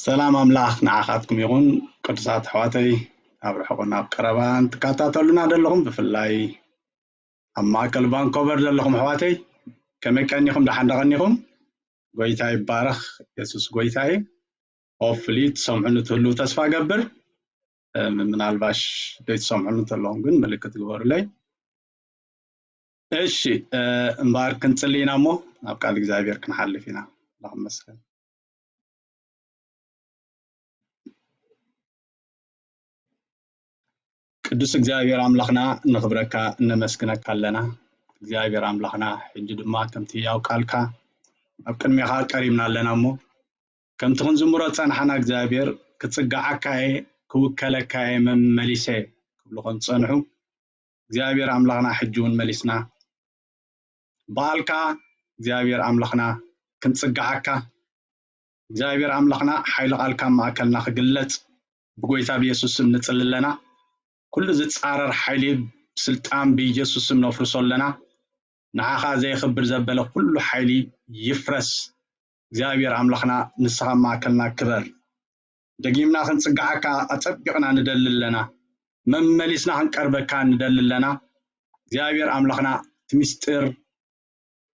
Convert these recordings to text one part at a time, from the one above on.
ሰላም ኣምላኽ ንዓኻትኩም ይኹን። ቅዱሳት ኣሕዋተይ፣ ኣብ ርሑቕን ኣብ ቀረባን ትከታተሉና ዘለኹም፣ ብፍላይ ኣብ ማእከል ቫንኮቨር ዘለኹም ኣሕዋተይ፣ ከመይ ቀኒኹም? ደሓን ዶ ቀኒኹም? ጎይታ ይባረኽ። የሱስ ጎይታ እዩ። ሆፕፍሊ ትሰምዑኒ ትህልዉ ተስፋ እገብር። እ፣ ምናልባሽ ዘይትሰምዑኒ እንተለኹም ግን ምልክት ግበሩለይ። እሺ፣ እ፣ እምበኣር ክንጽሊ ኢና እሞ ናብ ቃል እግዚኣብሔር ክንሓልፍ ኢና። ኣምላኽ ይመስገን። ቅዱስ እግዚኣብሔር ኣምላኽና፣ ነኽብረካ፣ እነመስግነካ ኣለና። እግዚኣብሔር ኣምላኽና፣ ሕጂ ድማ ከምቲ ህያው ቃልካ ኣብ ቅድሜኻ ቀሪብና ኣለና እሞ፣ ከምቲ ክንዝምሮ ዝጸናሕና እግዚኣብሔር፣ ክጽግዓካ እየ፣ ክውከለካ እየ፣ መመሊሰ ክብሉ ከም ዝጸንሑ፣ እግዚኣብሔር ኣምላኽና፣ ሕጂ እውን መሊስና በዓልካ እግዚኣብሔር ኣምላኽና ክንጽግዓካ፣ እግዚኣብሔር ኣምላኽና ሓይሊ ቃልካ ኣብ ማእከልና ክግለጽ ብጎይታ ብየሱስ ስም ንጽሊ ኣለና። ኩሉ ዝጻረር ሓይሊ ስልጣን ብኢየሱስ ስም ነፍርሶ ኣለና። ንዓኻ ዘየኽብር ዘበለ ኩሉ ሓይሊ ይፍረስ። እግዚኣብሔር ኣምላኽና ንስኻ ኣብ ማእከልና ክበር። ደጊምና ክንጽግዓካ ኣጸቢቕና ንደሊ ኣለና። መመሊስና ክንቀርበካ ንደሊ ኣለና። እግዚኣብሔር ኣምላኽና እቲ ምስጢር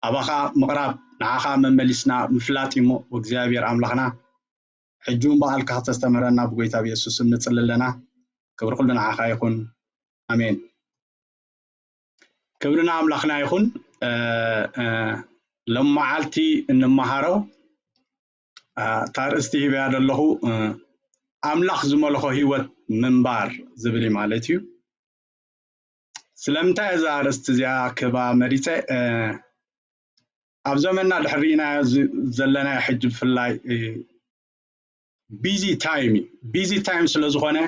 ኣባኻ ምቕራብ ንዓኻ መመሊስና ምፍላጥ እዩ እሞ እግዚኣብሔር ኣምላኽና ሕጂ እውን በዓልካ ከተስተምህረና ብጎይታ ብየሱስ ስም ንጽሊ ኣለና። ክብሪ ኩሉ ንዓኻ ይኹን። ኣሜን። ክብሪ ንኣምላኽና ይኹን። እ፣ እ፣ ሎመዓልቲ እንመሃሮ፣ እ፣ እታ ኣርእስቲ ሂበያ ዘለኹ፣ እ፣ ኣምላኽ ዝመለኾ ህይወት ምንባር ዝብል እዩ ማለት እዩ። ስለምንታይ እዛ ኣርእስቲ እዚኣ ክህባ መሪጸ? እ፣ ኣብ ዘመንና ድሕር ርኢናዮ ዝ-፣ ዘለናዮ ሕጂ ብፍላይ፣ እ፣ ቢዚ ታይም እዩ። ቢዚ ታይም ስለ ዝኾነ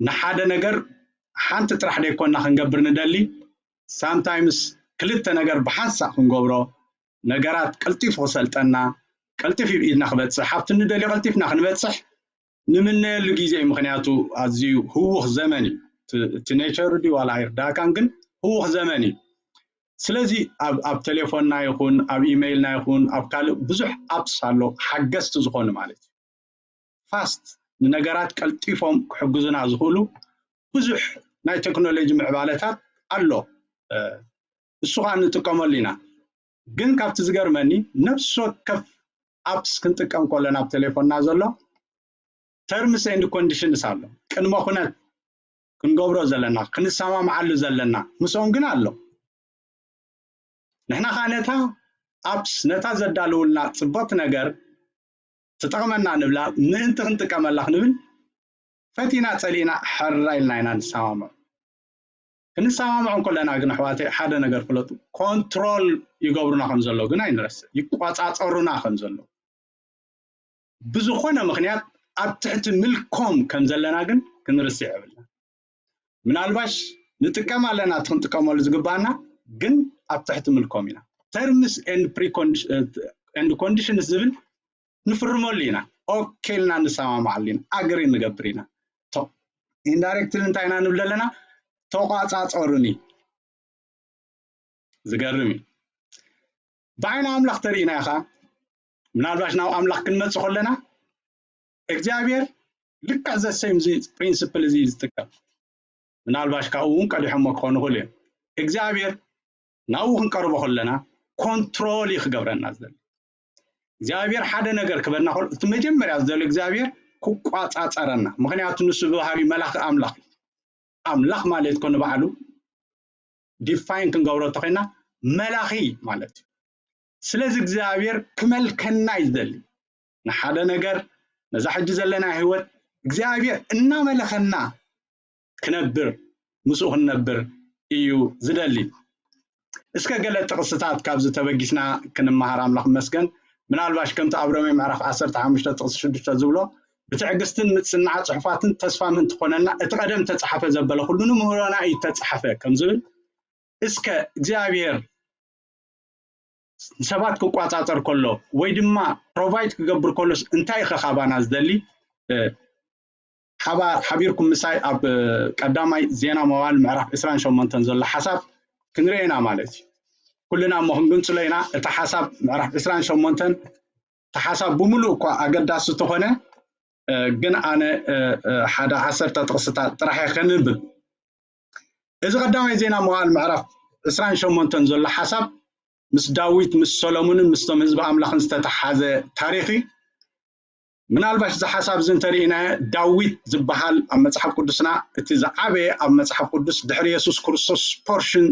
ንሓደ ነገር ሓንቲ ጥራሕ ደይኮንና ክንገብር ንደሊ። ሳምታይምስ ክልተ ነገር ብሓንሳእ ክንገብሮ፣ ነገራት ቀልጢፉ ክሰልጠና፣ ቀልጢፍ ኢድና ክበጽሕ፣ ኣብቲ ንደልዮ ቀልጢፍና ክንበጽሕ ንምነየሉ ግዜ እዩ። ምኽንያቱ ኣዝዩ ህዉኽ ዘመን እዩ። እቲ፣ እቲ ኔቸሩ ድዩ ዋላ ኣይርዳእካን፣ ግን ህዉኽ ዘመን እዩ። ስለዚ ኣብ፣ ኣብ ቴሌፎንና ይኹን፣ ኣብ ኢሜይልና ይኹን፣ ኣብ ካልእ ብዙሕ ኣፕስ ኣሎ፣ ሓገዝቲ ዝኾኑ ማለት እዩ። ፋስት፣ ንነገራት ቀልጢፎም ክሕግዙና ዝኽእሉ ብዙሕ ናይ ቴክኖሎጂ ምዕባለታት ኣሎ። እ፣ እሱ ኸኣ ንጥቀመሉ ኢና። ግን ካብቲ ዝገርመኒ፣ ነፍሲ ወከፍ ኣፕስ ክንጥቀም ከለና ኣብ ቴሌፎንና ዘሎ ተርምስ ኤንድ ኮንዲሽንስ ኣሎ። ቅድመ ኩነት ክንገብሮ ዘለና፣ ክንሰማምዓሉ ዘለና፣ ምስኦም ግን ኣሎ። ንሕና ኸኣ ነታ ኣፕስ፣ ነታ ዘዳልውልና ጽብቕቲ ነገር ትጠቕመና ንብላ፣ ምእንቲ ክንጥቀመላ ክንብል ፈቲና ጸሊእና ሕራ ኢልና ኢና ንሰማምዖ። ክንሰማምዖ እንከለና ግን ኣሕዋተይ ሓደ ነገር ፍለጡ፣ ኮንትሮል ይገብሩና ከም ዘለዉ ግን ኣይንረስዕ፣ ይቆጻጸሩና ከም ዘለዉ። ብዝኾነ ምኽንያት ኣብ ትሕቲ ምልኮም ከም ዘለና ግን ክንርስዕ የብልና። ምናልባሽ ንጥቀም ኣለና እቲ ክንጥቀመሉ ዝግባኣና፣ ግን ኣብ ትሕቲ ምልኮም ኢና። ተርምስ ኤንድ ፕሪኮንዲሽ-፣ ኤንድ ኮንዲሽንስ ዝብል ንፍርመሉ ኢና። ኦኬ ኢልና ንሰማማዓሉ ኢና። ኣግሪ ንገብር ኢና። ቶ-፣ ኢንዳይሬክትሊ እንታይ ኢና ንብል ዘለና? ተቋጻጸሩኒ። ዝገርም እዩ። ብዓይኒ ኣምላኽ ተሪእናዮ ኸኣ፣ ምናልባሽ ናብ ኣምላኽ ክንመጽእ ከለና፣ እግዚኣብሔር ልክዕ ዘሰይም እዚ ፕሪንስፕል እዚ እዩ ዝጥቀም። ምናልባሽ ካብኡ እውን ቀዲሖሞ ክኾኑ ይኽእሉ እዮም። እግዚኣብሔር ናብኡ ክንቀርቦ ከለና፣ ኮንትሮል እዩ ክገብረና ዝደሊ። እግዚኣብሔር ሓደ ነገር ክበና ከሎ፣ እቲ መጀመርያ ዝደሊ እግዚኣብሔር ክቋጻጸረና። ምኽንያቱ ንሱ ብባህሪ መላኺ ኣምላኽ እዩ። ኣምላኽ ማለት እኮ ንባዕሉ ዲፋይን ክንገብሮ እንተኾይና መላኺ ማለት እዩ። ስለዚ እግዚኣብሔር ክመልከና እዩ ዝደሊ። ንሓደ ነገር ነዛ ሕጂ ዘለና ህይወት እግዚኣብሔር እናመለኸና ክነብር፣ ምስኡ ክንነብር እዩ ዝደሊ። እስከ ገለ ጥቕስታት ካብዚ ተበጊስና ክንመሃር ኣምላኽ ይመስገን። ምናልባሽ ከምቲ ኣብ ሮሜ ምዕራፍ ዓሰርተ ሓሙሽተ ጥቕሲ ሽዱሽተ ዝብሎ፣ "ብትዕግስትን ምጽናዕ ጽሑፋትን ተስፋ ምእንቲ ኾነና እቲ ቀደም ተጻሕፈ ዘበለ ኩሉ ንምህሮና እዩ ተጻሕፈ" ከም ዝብል፣ እስከ እግዚኣብሔር ንሰባት ክቋጻጸር ከሎ ወይ ድማ ፕሮቫይድ ክገብር ከሎስ እንታይ ኢኸ ካባና ዝደሊ? እ፣ ሓባ-፣ ሓቢርኩም ምሳይ ኣብ፣ እ፣ ቀዳማይ ዜና መዋዕል ምዕራፍ ዕስራን ሸሞንተን ዘሎ ሓሳብ ክንርኢ ኢና ማለት እዩ። ኩልና እሞ ክንግንጽሎ ኢና። እቲ ሓሳብ ምዕራፍ ዕስራን ሸሞንተን፣ እቲ ሓሳብ ብምሉእ እኳ ኣገዳሲ እንተኾነ፣ ግን ኣነ ሓደ ዓሰርተ ጥቕስታት ጥራሕ እየ ከንብብ። እዚ ቀዳማይ ዜና መዋዕል ምዕራፍ ዕስራን ሸሞንተን ዘሎ ሓሳብ ምስ ዳዊት ምስ ሰሎሙንን ምስቶም ህዝቢ ኣምላኽን ዝተተሓዘ ታሪኽ እዩ። ምናልባሽ እዚ ሓሳብ እዚ እንተርኢናዮ፣ ዳዊት ዝበሃል ኣብ መጽሓፍ ቅዱስና እቲ ዝዓበየ ኣብ መጽሓፍ ቅዱስ ድሕሪ የሱስ ክርስቶስ ፖርሽን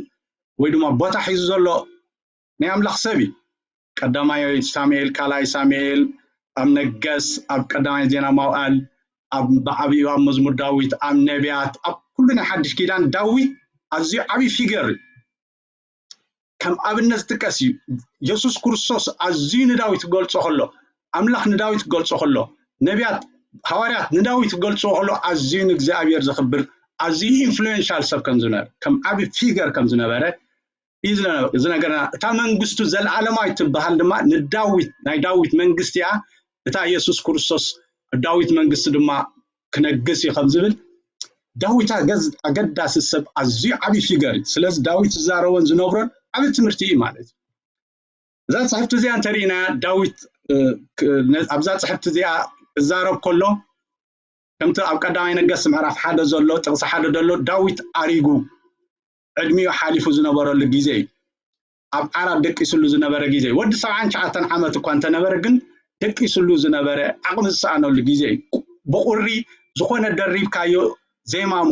ወይ ድማ ቦታ ሒዙ ዘሎ ናይ ኣምላኽ ሰብ እዩ። ቀዳማይ ሳሙኤል፣ ካልኣይ ሳሙኤል፣ ኣብ ነገስ፣ ኣብ ቀዳማይ ዜና መዋዕል፣ ኣብ ብዓብዩ ኣብ መዝሙር ዳዊት፣ ኣብ ነቢያት፣ ኣብ ኩሉ ናይ ሓድሽ ኪዳን ዳዊት ኣዝዩ ዓብዪ ፊገር እዩ። ከም ኣብነት ዝጥቀስ እዩ። የሱስ ክርስቶስ ኣዝዩ ንዳዊት ክገልጾ ከሎ፣ ኣምላኽ ንዳዊት ክገልጾ ከሎ፣ ነቢያት፣ ሃዋርያት ንዳዊት ክገልጾ ከሎ ኣዝዩ ንእግዚኣብሔር ዘኽብር፣ ኣዝዩ ኢንፍሉዌንሻል ሰብ ከም ዝነበረ፣ ከም ዓቢ ፊገር ከም ዝነበረ እዩ ዝነ- ዝነገረና። እታ መንግስቱ ዘለዓለማዊት ትበሃል ድማ ንዳዊት፣ ናይ ዳዊት መንግስቲ እያ። እታ የሱስ ክርስቶስ ኣብ ዳዊት መንግስቲ ድማ ክነግስ እዩ ከም ዝብል ዳዊት ኣገዝ- ኣገዳሲ ሰብ ኣዝዩ ዓብዪ ፊገር እዩ። ስለዚ ዳዊት ዝዛረቦን ዝነብሮን ዓብዪ ትምህርቲ እዩ ማለት እዩ። እዛ ጽሕፍቲ እዚኣ እንተርኢና ዳዊት እ፣ ክ- ነ- ኣብዛ ጽሕፍቲ እዚኣ ክዛረብ ከሎ ከምቲ ኣብ ቀዳማይ ነገስት ምዕራፍ ሓደ ዘሎ ጥቕሲ ሓደ ዘሎ ዳዊት ኣሪጉ ዕድሚኡ ሓሊፉ ዝነበረሉ ግዜ እዩ። ኣብ ዓራት ደቂስሉ ዝነበረ ግዜ እዩ። ወዲ ሰብዓን ትሽዓተን ዓመት እኳ እንተነበረ ግን ደቂስሉ ዝነበረ ዓቕሚ ዝሰኣነሉ ግዜ እዩ። ብቑሪ ዝኾነ ደሪብካዮ ዘይማሞ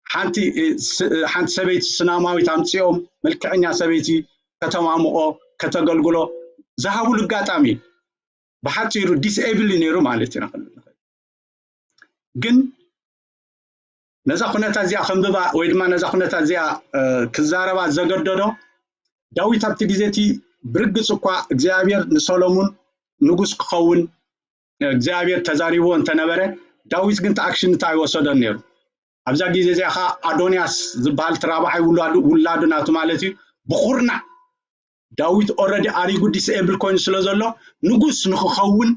ሓንቲ እ፣ ስ- እ፣ ሓንቲ ሰበይቲ ስናማዊት ኣምፅኦም መልክዐኛ ሰበይቲ ከተማምቆ ከተገልግሎ ዝሃብሉ ኣጋጣሚ እዩ። ብሓፂሩ ዲስኤብል እዩ ነይሩ ማለት ኢና ክንብል ንኽእል። ግን ነዛ ኩነታት እዚኣ ከንብባ ወይ ድማ ነዛ ኩነታት እዚኣ እ፣ ክዛረባ ዘገደዶ ዳዊት ኣብቲ ግዜ እቲ ብርግፅ እኳ እግዚኣብሔር ንሰሎሙን ንጉስ ክኸውን እግዚኣብሔር ተዛሪብዎ እንተነበረ ዳዊት ግን እቲ ኣክሽን እንታይ ኣይወሰዶን ነይሩ። ኣብዛ ግዜ እዚኣ ከዓ ኣዶንያስ ዝበሃል እቲ ራብዓይ ውላዱ ውላዱ ናቱ ማለት እዩ ብኹርናዕ ዳዊት ኦረዲ ኣሪጉ ዲስኤብል ኮይኑ ስለ ዘሎ ንጉስ ንክኸውን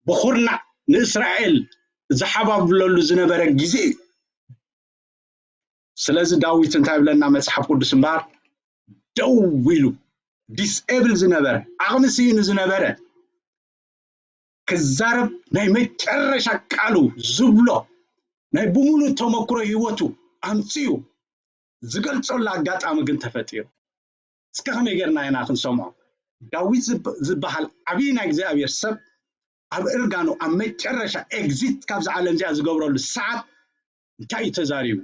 ብኹርናዕ ንእስራኤል ዝሓባብለሉ ዝነበረ ግዜ እዩ። ስለዚ ዳዊት እንታይ ይብለና መፅሓፍ ቅዱስ እምበኣር ደው ኢሉ ዲስኤብል ዝነበረ ዓቕሚ ስኢኑ ዝነበረ ክዛረብ ናይ መጨረሻ ቃሉ ዝብሎ ናይ ብሙሉእ ተመክሮ ህይወቱ ኣምፅኡ ዝገልፀሉ ኣጋጣሚ ግን ተፈጢሩ። እስከ ከመይ ጌርና ኢና ክንሰምዖ? ዳዊት ዝብ- ዝበሃል ዓብዪ ናይ እግዚኣብሔር ሰብ ኣብ እርጋኑ ኣብ መጨረሻ ኤግዚት ካብዚ ዓለም እዚኣ ዝገብረሉ ሰዓት እንታይ እዩ ተዛሪቡ?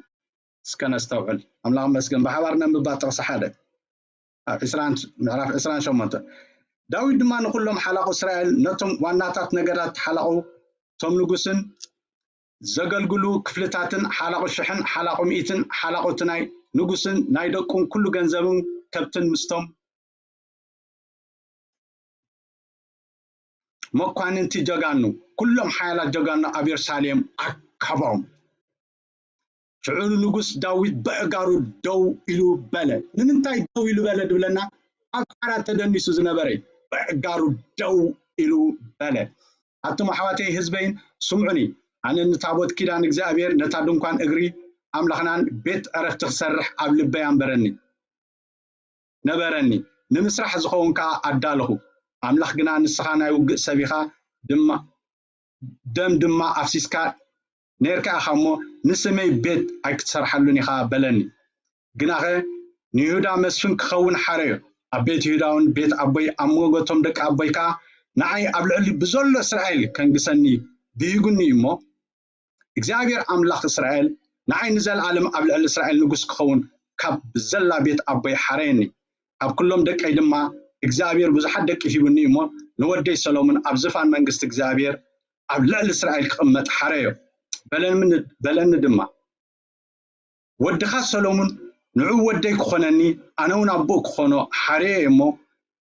እስከ ነስተውዕል። ኣምላኽ መስገን ብሓባር ነንብባ ጥቕሲ ሓደ ኣብ ዕስራን ምዕራፍ ዕስራን ሸሞንተ ዳዊት ድማ ንኹሎም ሓላቑ እስራኤል ነቶም ዋናታት ነገዳት ሓላቑ እቶም ንጉስን ዘገልግሉ ክፍልታትን ሓላቑ ሽሕን ሓላቑ ሚእትን ሓላቑ እቲ ናይ ንጉስን ናይ ደቁን ኩሉ ገንዘብን ከብትን ምስቶም መኳንንቲ ጀጋኑ ኩሎም ሓያላት ጀጋኑ ኣብ የሩሳሌም ኣከቦም። ሽዑ ንጉስ ዳዊት በእጋሩ ደው ኢሉ በለ። ንምንታይ ደው ኢሉ በለ ድብለና ኣብ ሓራ ተደኒሱ ዝነበረ በእጋሩ ደው ኢሉ በለ። ኣቱም ኣሕዋተይ ህዝበይን ስምዑኒ። ኣነ ንታቦት ኪዳን እግዚኣብሔር ነታ ድንኳን እግሪ ኣምላኽናን ቤት ዕረፍቲ ክሰርሕ ኣብ ልበይ ኣንበረኒ ነበረኒ ንምስራሕ ዝኸውን ከዓ ኣዳለኹ። ኣምላኽ ግና ንስኻ ናይ ውግእ ሰብ ኢኻ ድማ ደም ድማ ኣፍሲስካ ነርካ ኢኻ እሞ ንስመይ ቤት ኣይክትሰርሓሉን ኢኻ በለኒ። ግናኸ ንይሁዳ መስፍን ክኸውን ሓረዮ ኣብ ቤት ይሁዳውን ቤት ኣቦይ ኣብ መጎቶም ደቂ ኣቦይ ከዓ ንዓይ ኣብ ልዕሊ ብዘሎ እስራኤል ከንግሰኒ ብሂጉኒ እዩ እሞ እግዚኣብሔር ኣምላኽ እስራኤል ንዓይ ንዘለኣለም ኣብ ልዕሊ እስራኤል ንጉስ ክኸውን ካብ ዘላ ቤት ኣቦይ ሓረየኒ። ኣብ ኩሎም ደቀይ ድማ እግዚኣብሔር ብዙሓት ደቂ ሂቡኒ እሞ ንወደይ ሰሎሞን ኣብ ዝፋን መንግስቲ እግዚኣብሔር ኣብ ልዕሊ እስራኤል ክቕመጥ ሓረዮ። በለኒ ድማ ወድኻ ሰሎሙን ንዑ ወደይ ክኾነኒ ኣነ እውን ኣቦኡ ክኾኖ ሓርየ እሞ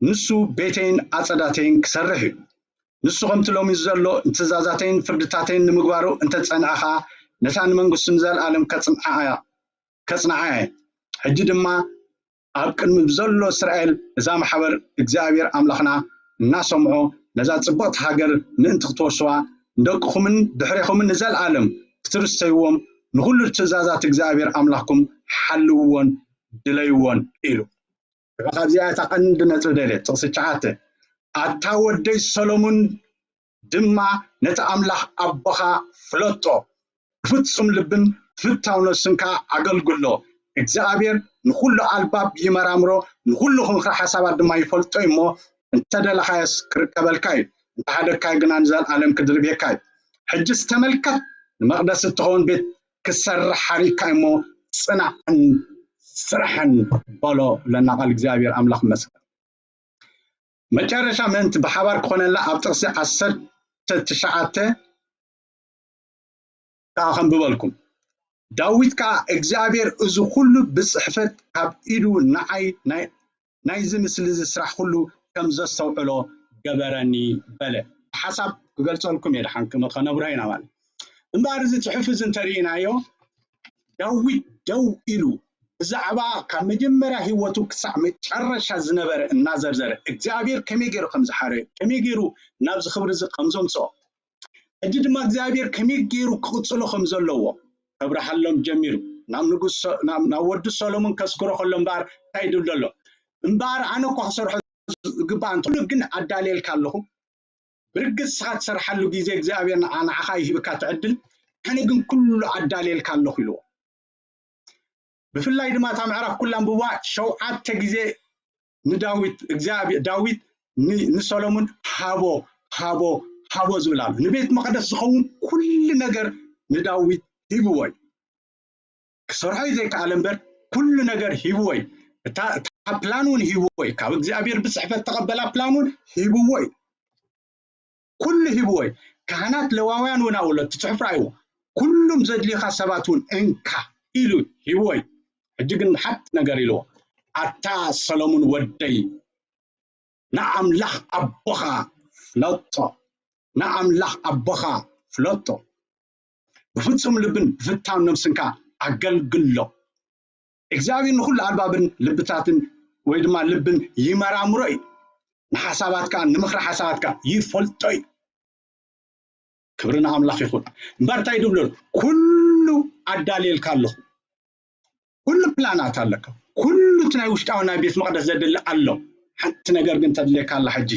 ንሱ ቤተይን ኣጸዳተይን ክሰርሕ እዩ። ንሱ ከምቲ ሎሚ ዘሎ ንትእዛዛተይን ፍርድታተይን ንምግባሩ እንተጸንዐ ኸኣ ነታ ንመንግስቱ ንዘለኣለም ከጽንዓ እየ። ሕጂ ድማ ኣብ ቅድሚ ብዘሎ እስራኤል እዛ ማሕበር እግዚኣብሔር ኣምላኽና እናሰምዖ ነዛ ጽብቕቲ ሃገር ምእንቲ ክትወርሱዋ ንደቅኹምን ድሕሬኹምን ንዘለኣለም ክትርሰይዎም ንኹሉ ትእዛዛት እግዚኣብሔር ኣምላኽኩም ሓልውዎን ድለይዎን ኢሉ። ካብዚኣ እታ ቀንዲ ነጥቢ ደልየ ጥቕሲ ትሽዓተ ኣታ ወደይ ሰሎሙን ድማ ነቲ ኣምላኽ ኣቦኻ ፍለጦ። ብፍጹም ልብን ፍታው ነፍስን ከኣ ኣገልግሎ። እግዚኣብሔር ንኹሉ ኣልባብ ይመራምሮ፣ ንኹሉ ክንክረ ሓሳባት ድማ ይፈልጦ እዩ እሞ፣ እንተ ደለኻዮስ ክርከበልካ እዩ፣ እንተ ሓደግካዮ ግና ንዘለኣለም ክድርብየካ እዩ። ሕጅስ ተመልከት፣ ንመቕደስ እትኸውን ቤት ክሰርሕ ሓሪካ እሞ፣ ጽናዕን ስራሕን በሎ። ለና ቃል እግዚኣብሔር ኣምላኽ መስገን። መጨረሻ ምእንቲ ብሓባር ክኾነላ ኣብ ጥቕሲ ዓሰርተ ትሽዓተ ከዓ ከንብበልኩም። ዳዊት ከዓ እግዚኣብሔር እዚ ኩሉ ብፅሕፈት ካብ ኢዱ ንዓይ ናይ ናይዚ ምስሊ እዚ ስራሕ ኩሉ ከም ዘስተውዕሎ ገበረኒ በለ። ሓሳብ ክገልፀልኩም እየ ድሓን ከነብርሆ ኢና ማለት። እምበኣር እዚ ፅሑፍ እዚ እንተርኢናዮ ዳዊት ደው ኢሉ ብዛዕባ ካብ መጀመርያ ህይወቱ ክሳዕ መጨረሻ ዝነበረ እናዘርዘረ እግዚኣብሔር ከመይ ገይሩ ከም ዝሓረዮ ከመይ ገይሩ ናብዚ ክብሪ እዚ ከም ዘምፅኦ ሕጂ ድማ እግዚኣብሔር ከመይ ገይሩ ክቕፅሎ ከም ዘለዎ ከብርሃሎም ጀሚሩ ናብ ንጉስ ናብ ወዲ ሰሎሞን ከስክሮ ከሎ እምበኣር እንታይ ይድብሎ ኣሎ እምበኣር ኣነ እኳ ክሰርሖ ዝግባእ እንተሎ ግን ኣዳልየልካ ኣለኹ ብርግፅ ስኻ ትሰርሓሉ ግዜ እግዚኣብሔር ንዓኻ ይህብካ ትዕድል ኣነ ግን ኩሉ ኣዳልየልካ ኣለኹ ኢልዎ ብፍላይ ድማ እታ ምዕራፍ ኩላ ኣንብብዋ ሸውዓተ ግዜ ንዳዊት እግዚኣብሔር ዳዊት ንሰሎሞን ሃቦ ሃቦ ሃቦ ዝብል ኣሎ ንቤት መቅደስ ዝኸውን ኩሉ ነገር ንዳዊት ሂብዎ እዩ ክሰርሖ እዩ ዘይከኣለ እምበር ኩሉ ነገር ሂብዎ እዩ እታ ፕላን እውን ሂብዎ እዩ ካብ እግዚኣብሔር ብፅሕፈት ተቐበላ ፕላን እውን ሂብዎ እዩ ኩሉ ሂብዎ እዩ ካህናት ለዋውያን እውን ኣብኡ እቲ ፅሑፍ ረኣይዎ ኩሉም ዘድልዩካ ሰባት እውን እንካ ኢሉ ሂብዎ እዩ ሕጂ ግን ሓንቲ ነገር ኢልዎ ኣታ ሰሎሙን ወደይ ንኣምላኽ ኣቦኻ ፍለጦ ንኣምላኽ ኣቦኻ ፍለጦ ብፍጹም ልብን ብፍታን ነብስንካ ኣገልግሎ እግዚኣብሔር ንኩሉ ኣልባብን ልብታትን ወይ ድማ ልብን ይመራምሮ እዩ ንሓሳባትካ ንምኽሪ ሓሳባትካ ይፈልጦ እዩ ክብሪ ንኣምላኽ ይኹን እምበር እንታይ ድብሎ ኩሉ ኣዳልየልካ ኣለኹ ኩሉ ፕላናት ኣለካ ኩሉ እቲ ናይ ውሽጣዊ ናይ ቤት መቅደስ ዘድሊ ኣሎ ሓንቲ ነገር ግን ተድልየካ ኣላ ሕጂ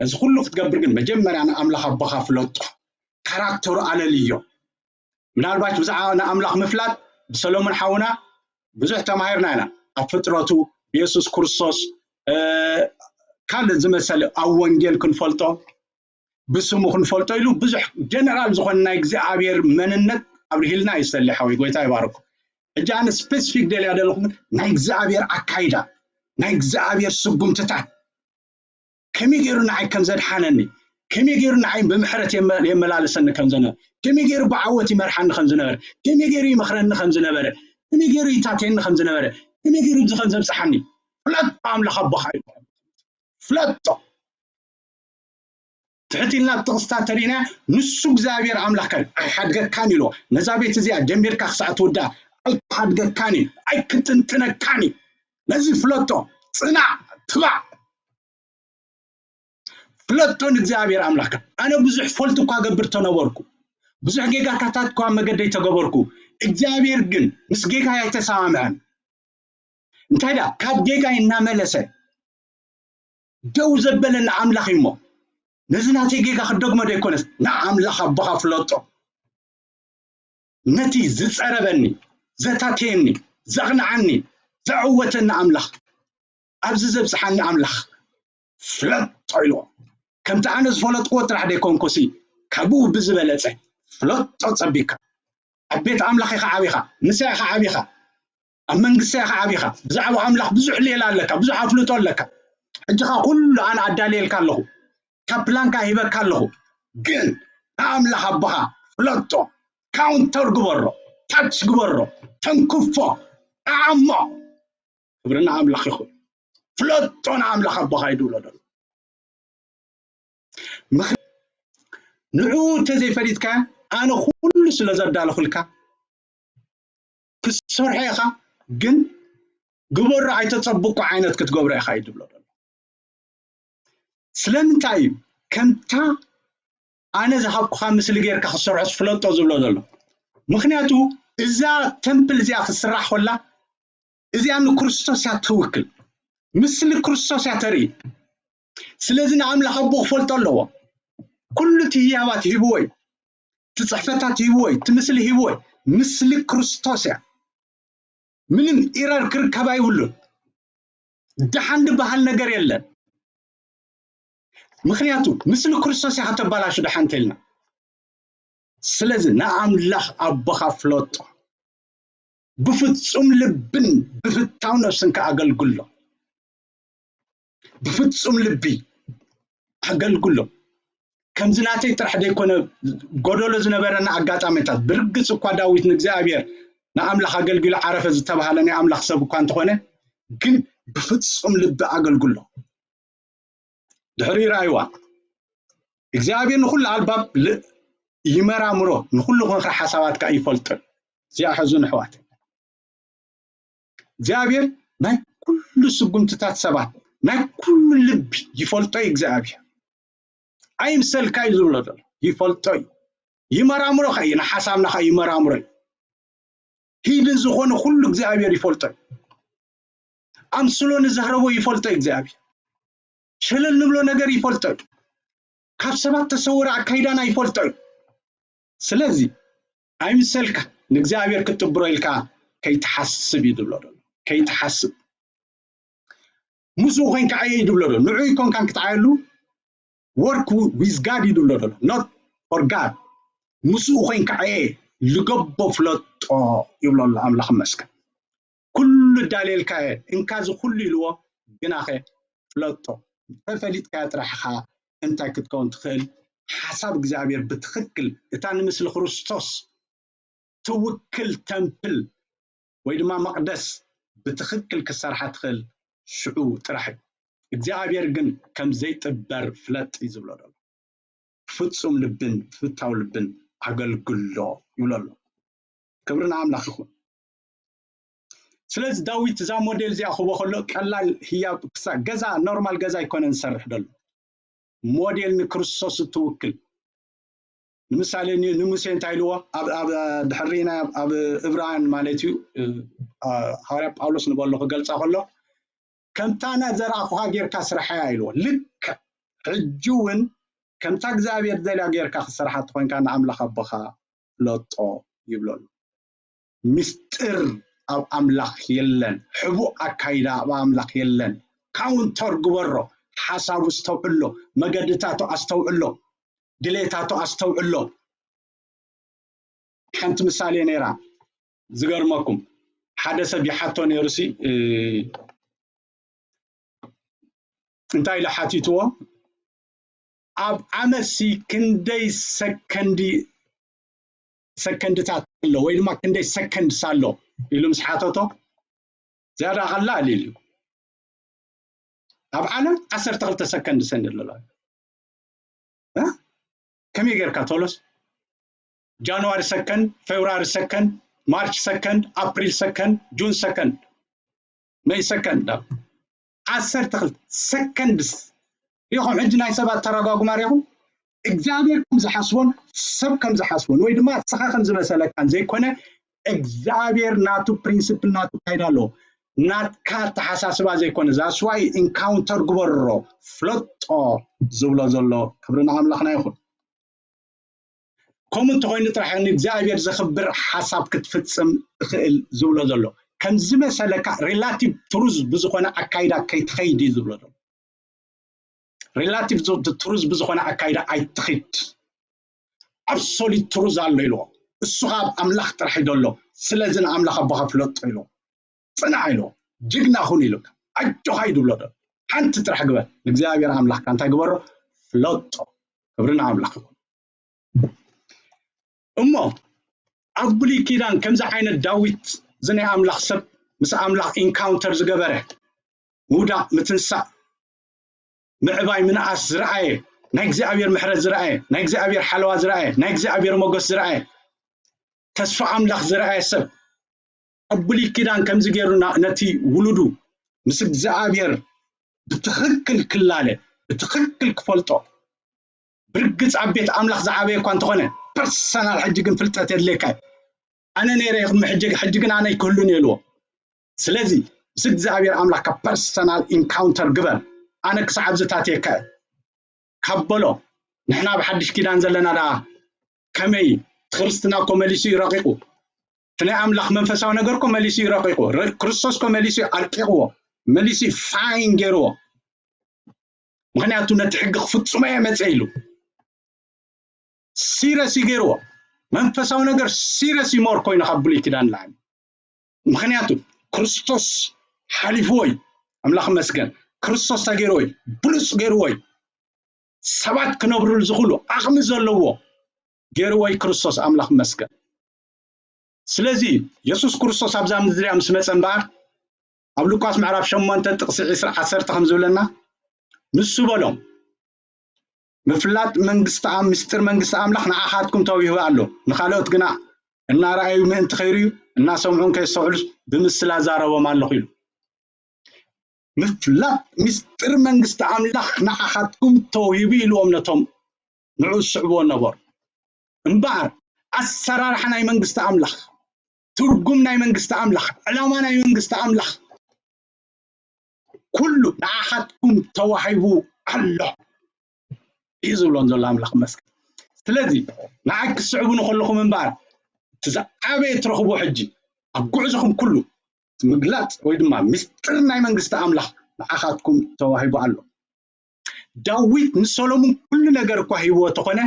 እዚ ኩሉ ክትገብር ግን መጀመርያ ንኣምላኽ ኣቦኻ ፍለጦ ካራክተሩ ኣለልዮ ምናልባሽ ብዛዕባ ንኣምላኽ ምፍላጥ ብሰሎሞን ሓውና ብዙሕ ተማሂርና ኢና ኣብ ፍጥረቱ ብየሱስ ክርስቶስ ካልእ ዝመሰለ ኣብ ወንጌል ክንፈልጦ ብስሙ ክንፈልጦ ኢሉ ብዙሕ ጀነራል ዝኾነ ናይ እግዚኣብሔር መንነት ኣብርሂልና እዩ ሰሊ ሓወይ ጎይታ ይባርኩ ሕጂ ኣነ ስፔሲፊክ ደልያ ዘለኹ ናይ እግዚኣብሔር ኣካይዳ ናይ እግዚኣብሔር ስጉምትታት ከመይ ገይሩ ንዓይ ከም ዘድሓነኒ ከመይ ገይሩ ንዓይ ብምሕረት የመላልሰኒ ከም ዝነበረ ከመይ ገይሩ ብዓወት ይመርሓኒ ከም ዝነበረ ከመይ ገይሩ ይመኽረኒ ከም ዝነበረ ከመይ ገይሩ ይታተየኒ ከም ዝነበረ ከመይ ገይሩ እዚ ከም ዘብፅሓኒ ፍለጦ ኣምላኽ ኣቦኻ እዩ ፍለጦ ትሕት ኢልና ጥቕስታት ተሪእና ንሱ እግዚኣብሔር ኣምላኽካ ኣይሓድገካን ኢሎ ነዛ ቤት እዚኣ ጀሚርካ ክሳዕ ትውዳ ኣይክሓድገካን እዩ ኣይክጥንጥነካን እዩ ነዚ ፍለጦ ጽናዕ ትባዕ ፍለጦ ንእግዚኣብሔር ኣምላኽካ ኣነ ብዙሕ ፈልቲ እኳ ገብር ተነበርኩ ብዙሕ ጌጋታት እኳ መገደይ ተገበርኩ እግዚኣብሔር ግን ምስ ጌጋይ ኣይተሰማምዐን እንታይ ዳ ካብ ጌጋይ እናመለሰ ደው ዘበለኒ ኣምላኽ እዩሞ ነዚ ናተይ ጌጋ ክደግሞ ዘይኮነስ ንኣምላኽ ኣቦኻ ፍለጦ ነቲ ዝጸረበኒ ዘታተየኒ ዘቕንዓኒ ዘዕወተኒ ኣምላኽ ኣብዚ ዘብጽሓኒ ኣምላኽ ፍለጦ ኢልዎ ከምቲ ኣነ ዝፈለጥክዎ ጥራሕ ዘይኮንኩሲ ካብኡ ብዝበለጸ ፍለጦ ጸቢካ ኣብ ቤት ኣምላኽ ኢኻ ዓቢኻ ምሳይ ኢኻ ዓቢኻ ኣብ መንግስቲ ኢኻ ዓቢኻ ብዛዕባ ኣምላኽ ብዙሕ ሌላ ኣለካ ብዙሕ ኣፍልጦ ኣለካ ሕጂ ኸ ኩሉ ኣነ ኣዳልየልካ ኣለኹ ካብ ፕላንካ ሂበካ ኣለኹ ግን ንኣምላኽ ኣቦኻ ፍለጦ ካውንተር ግበሮ ታች ግበሮ ተንክፎ ጠዓሞ ክብሪ ንኣምላኽ ይኹን ፍለጦ ንኣምላኽ ኣቦኻ ይድብሎ ደሎ ንዕኡ እንተዘይፈሊጥካ ኣነ ኩሉ ስለ ዘዳለኹልካ ክትሰርሖ ኢኻ ግን ግበሮ ኣይተፀብቆ ዓይነት ክትገብሮ ኢኻ እዩ ድብሎ ዘሎ ስለምንታይ እዩ ከምታ ኣነ ዝሃብኩኻ ምስሊ ጌርካ ክትሰርሖ ዝፍለጦ ዝብሎ ዘሎ ምክንያቱ እዛ ተምፕል እዚኣ ክትስራሕ ኮላ እዚኣ ንክርስቶስ እያ ትውክል። ምስሊ ክርስቶስ እያ ተርኢ። ስለዚ ንኣምላኽ ኣቦ ክፈልጦ ኣለዎ። ኩሉ እቲ ህያባት ሂብዎ እዩ። እቲ ጽሕፈታት ሂብዎ እዩ። እቲ ምስሊ ሂብዎ እዩ። ምስሊ ክርስቶስ እያ። ምንም ኢረር ክርከባ ይብሉን። ደሓን ዝበሃል ነገር የለን። ምክንያቱ፣ ምስሊ ክርስቶስ እያ ከተባላሹ ደሓን እንተልና። ስለዚ ንኣምላኽ ኣቦኻ ፍለጦ። ብፍጹም ልብን ብፍታው ነፍስን ከኣገልግሎ። ብፍጹም ልቢ ኣገልግሎ። ከምዚ ናተይ ጥራሕ ዘይኮነ፣ ጎደሎ ዝነበረና ኣጋጣሚታት፣ ብርግጽ እኳ ዳዊት ንእግዚኣብሔር ንኣምላኽ ኣገልጊሉ ዓረፈ ዝተባህለ ናይ ኣምላኽ ሰብ እኳ እንተኾነ፣ ግን ብፍጹም ልቢ ኣገልግሎ። ድሕሪ ራእይዋ እግዚኣብሔር ንኹሉ ኣልባብ ይመራምሮ፣ ንኹሉ ክንክረ ሓሳባት ከዓ ይፈልጥን። እዚኣ ሕዙን ኣሕዋት፣ እግዚኣብሔር ናይ ኩሉ ስጉምትታት ሰባት፣ ናይ ኩሉ ልቢ ይፈልጦ እዩ እግዚኣብሔር። ኣይምሰልካ እዩ ዝብሎ ዘሎ። ይፈልጦ እዩ። ይመራምሮ ከ እዩ፣ ንሓሳብና ከ ይመራምሮ እዩ። ሂድን ዝኾነ ኩሉ እግዚኣብሔር ይፈልጦ እዩ። ኣምስሎ ንዛረቦ ይፈልጦ እዩ እግዚኣብሔር። ሸለል ንብሎ ነገር ይፈልጦ እዩ። ካብ ሰባት ተሰወረ ኣካይዳና ይፈልጦ እዩ። ስለዚ ኣይምሰልካ፣ ንእግዚኣብሔር ክትጥብሮ ኢልካ ከይትሓስብ እዩ ዝብሎ ዘሎ። ከይትሓስብ። ምስኡ ኮይንካ ዓየ እዩ ዝብሎ ዘሎ። ንዑ ይኮንካን ክትዓየሉ፣ work with God እዩ ዝብሎ ዘሎ። Not for God። ምስኡ ኮይንካ ዓየ፣ ልገቦ ፍለጦ ይብሎ ኣሎ። ኣምላኽ ይመስገን። ኩሉ ዳልየልካየ፣ እንካ እዚ ኩሉ ኢልዎ፣ ግናኸ ፍለጦ። ተፈሊጥካዮ ጥራሕ ኢኻ እንታይ ክትከውን ትኽእል። ሓሳብ እግዚኣብሔር ብትኽክል፣ እታ ንምስሊ ክርስቶስ ትውክል ተምፕል ወይ ድማ መቕደስ ብትኽክል ክትሰርሓ ትኽእል ሽዑ ጥራሕ እዩ። እግዚኣብሔር ግን ከም ዘይጥበር ፍለጥ እዩ ዝብሎ ዘሎ። ብፍጹም ልብን ብፍታው ልብን ኣገልግሎ ይብሎ ኣሎ። ክብሪ ንኣምላኽ ይኹን። ስለዚ ዳዊት እዛ ሞዴል እዚኣ ክቦ ከሎ ቀላል ህያብ ክሳ-፣ ገዛ፣ ኖርማል ገዛ ኣይኮነን ዝሰርሕ ዘሎ። ሞዴል ንክርስቶስ እትውክል። ንምሳሌ ን-፣ ንሙሴ እንታይ ኢልዎ? ኣብ፣ ኣብ ድሕሪና ኣብ፣ ኣብ እብራውያን ማለት እዩ፣ እ፣ አ፣ ሃዋርያ ጳውሎስ ንበሎ ክገልጻ ከሎ፣ "ከምታ ናት ዘርኣኹኻ ጌርካ ስርሓያ" ኢልዎ። ልክዕ ሕጂ እውን ከምታ እግዚኣብሔር ደልያ ጌርካ ክሰርሓ ተኾይንካ ንኣምላኽ ኣቦኻ ፍለጦ ይብሎ ኣሎ። ምስጢር ኣብ ኣምላኽ የለን። ሕቡእ ኣካይዳ ኣብ ኣምላኽ የለን። ካውንተር ግበሮ። ሓሳቡ ኣስተውዕሎ፣ መገድታቱ ኣስተውዕሎ፣ ድሌታቱ ኣስተውዕሎ። ሓንቲ ምሳሌ ነይራ ዝገርመኩም። ሓደ ሰብ ይሓቶ ነይሩ ሲ፣ እ፣ እንታይ ኢሉ ሓቲትዎ? ኣብ ዓመትሲ ክንደይ ሰከንዲ፣ ሰከንድታት ኣሎ ወይ ድማ ክንደይ ሰከንድስ ኣሎ ኢሉ ምስ ሓተቶ፣ ዝያዳ ቀላል ኢሉ። ኣብ ዓለም ዓሰርተ ክልተ ሰከንድ ሰንድ ኣሎ። እ? ከመይ ጌርካ ቶሎስ? ጃንዋሪ ሰከንድ፣ ፌብራሪ ሰከንድ፣ ማርች ሰከንድ፣ ኣፕሪል ሰከንድ፣ ጁን ሰከንድ፣ መይ ሰከንድ፣ ዓሰርተ ክልተ ሰከንድስ። ሪኢኹም ሕጂ ናይ ሰባት ተረጓጉማ ሪኢኹም? እግዚኣብሔር ከም ዝሓስቦን ሰብ ከም ዝሓስቦን ወይ ድማ ንስኻ ከም ዝመሰለካን ዘይኮነ፣ እግዚኣብሔር ናቱ ፕሪንስፕል፣ ናቱ ካይዳ ኣለዎ። ናትካ ኣተሓሳስባ ዘይኮነ፣ that's why ኢንካውንተር ግበሮ፣ ፍለጦ ዝብሎ ዘሎ። ክብሪ ንኣምላኽና ይኹን። ከምኡ እንተኾይኑ ጥራሕ ንእግዚኣብሔር ዘኽብር ሓሳብ ክትፍጽም ትኽእል ዝብሎ ዘሎ። ከም ዝመሰለካ ሪላቲቭ ትሩዝ ብዝኾነ ኣካይዳ ከይትኸይድ እዩ ዝብሎ ዘሎ። ሪላቲቭ ትሩዝ ብዝኾነ ኣካይዳ ኣይትኺድ። ኣብሶሉት ትሩዝ ኣሎ ኢልዎ። እሱ ኻብ ኣምላኽ ጥራሕ እዩ ዘሎ። ስለዚ ንኣምላኽ ኣቦኻ ፍለጦ ኢልዎ። ጽናዕ ኢልዎ። ጅግና ኹን ኢሉ። ኣጆኻ እዩ ዝብሎ ዘሎ። ሓንቲ ጥራሕ ግበር። ንእግዚኣብሔር ኣምላኽካ እንታይ ግበሮ? ፍለጦ። ክብሪ ንኣምላኽ ይኹን። እሞ ኣብ ብሉይ ኪዳን ከምዚ ዓይነት ዳዊት፣ እዚ ናይ ኣምላኽ ሰብ፣ ምስ ኣምላኽ ኢንካውንተር ዝገበረ፣ ምውዳቕ፣ ምትንሳእ፣ ምዕባይ፣ ምንኣስ ዝረኣየ፣ ናይ እግዚኣብሔር ምሕረት ዝረኣየ፣ ናይ እግዚኣብሔር ሓለዋ ዝረኣየ፣ ናይ እግዚኣብሔር ሞገስ ዝረኣየ፣ ተስፋ ኣምላኽ ዝረኣየ ሰብ፣ ኣብ ብሉይ ኪዳን ከምዚ ገይሩ ና-፣ ነቲ ውሉዱ ምስ እግዚኣብሔር ብትኽክል ክላለ፣ ብትኽክል ክፈልጦ፣ ብርግጽ ኣብ ቤት ኣምላኽ ዝዓበየ እኳ እንተኾነ፣ ፐርሰናል ሕጂ ግን ፍልጠት የድልየካ እዩ። ኣነ ነይረ ይኹን ሕጂ፣ ሕጂ ግን ኣነ ኣይክህሉን እየ ኢልዎ። ስለዚ ምስ እግዚኣብሔር ኣምላኽካ ፐርሰናል ኢንካውንተር ግበር። ኣነ ክሳዕ ኣብዚ ታትየካ እየ ካብ በሎ፣ ንሕና ብሓድሽ ኪዳን ዘለና ደኣ ከመይ? እቲ ክርስትና እኮ መሊሱ እዩ ረቂቑ። እቲ ናይ ኣምላኽ መንፈሳዊ ነገር እኮ መሊሱ እዩ ረቂቑ። ረ- ክርስቶስ እኮ መሊሱ እዩ ኣርቂቕዎ፣ መሊሱ እዩ ፋይን ገይርዎ። ምክንያቱ ነቲ ሕጊ ክፍጽሞ እየ መጸ ኢሉ ሲረስ እዩ ገይርዎ። መንፈሳዊ ነገር ሲረስ እዩ ሞር ኮይኑ ካብ ብሉይ ኪዳን ላዕሊ። ምክንያቱ ክርስቶስ ሓሊፍዎ እዩ። ኣምላኽ መስገን። ክርስቶስ እንታይ ገይርዎ እዩ? ብሉጽ ገይርዎ እዩ። ሰባት ክነብርሉ ዝኽእሉ ዓቕሚ ዘለዎ ገይርዎ እዩ ክርስቶስ። ኣምላኽ መስገን። ስለዚ የሱስ ክርስቶስ ኣብዛ ምድሪ ምስ መጸ እምበኣር ኣብ ሉቃስ ምዕራፍ ሸሞንተ ጥቕሲ ዕስራ ዓሰርተ ከም ዝብለና ንሱ በሎም፣ ምፍላጥ መንግስቲ ኣም- ምስጢር መንግስቲ ኣምላኽ ንዓኻትኩም ተውሂቡ ኣሎ፣ ንኻልኦት ግና እናረኣዩ ምእንቲ ከይርእዩ እናሰምዑን ከየስተውዕሉስ ብምስላ ዛረቦም ኣለኹ ኢሉ። ምፍላጥ ምስጢር መንግስቲ ኣምላኽ ንዓኻትኩም ተውሂቡ ኢልዎም ነቶም ንዑ ዝስዕብዎ ነበሩ። እምበኣር ኣሰራርሓ ናይ መንግስቲ ኣምላኽ፣ ትርጉም ናይ መንግስቲ ኣምላኽ፣ ዕላማ ናይ መንግስቲ ኣምላኽ ኩሉ ንዓኻትኩም ተዋሂቡ ኣሎ እዩ ዝብሎም ዘሎ ኣምላኽ መስገን። ስለዚ ንዓይ ክትስዕቡኒ ከለኹም እምበኣር እቲ ዝዓበየ ትረኽቡ ሕጂ ኣብ ጉዕዞኹም ኩሉ ምግላጽ ወይ ድማ ምስጢር ናይ መንግስቲ ኣምላኽ ንዓኻትኩም ተዋሂቡ ኣሎ። ዳዊት ንሰሎሞን ኩሉ ነገር እኳ ሂብዎ ተኾነ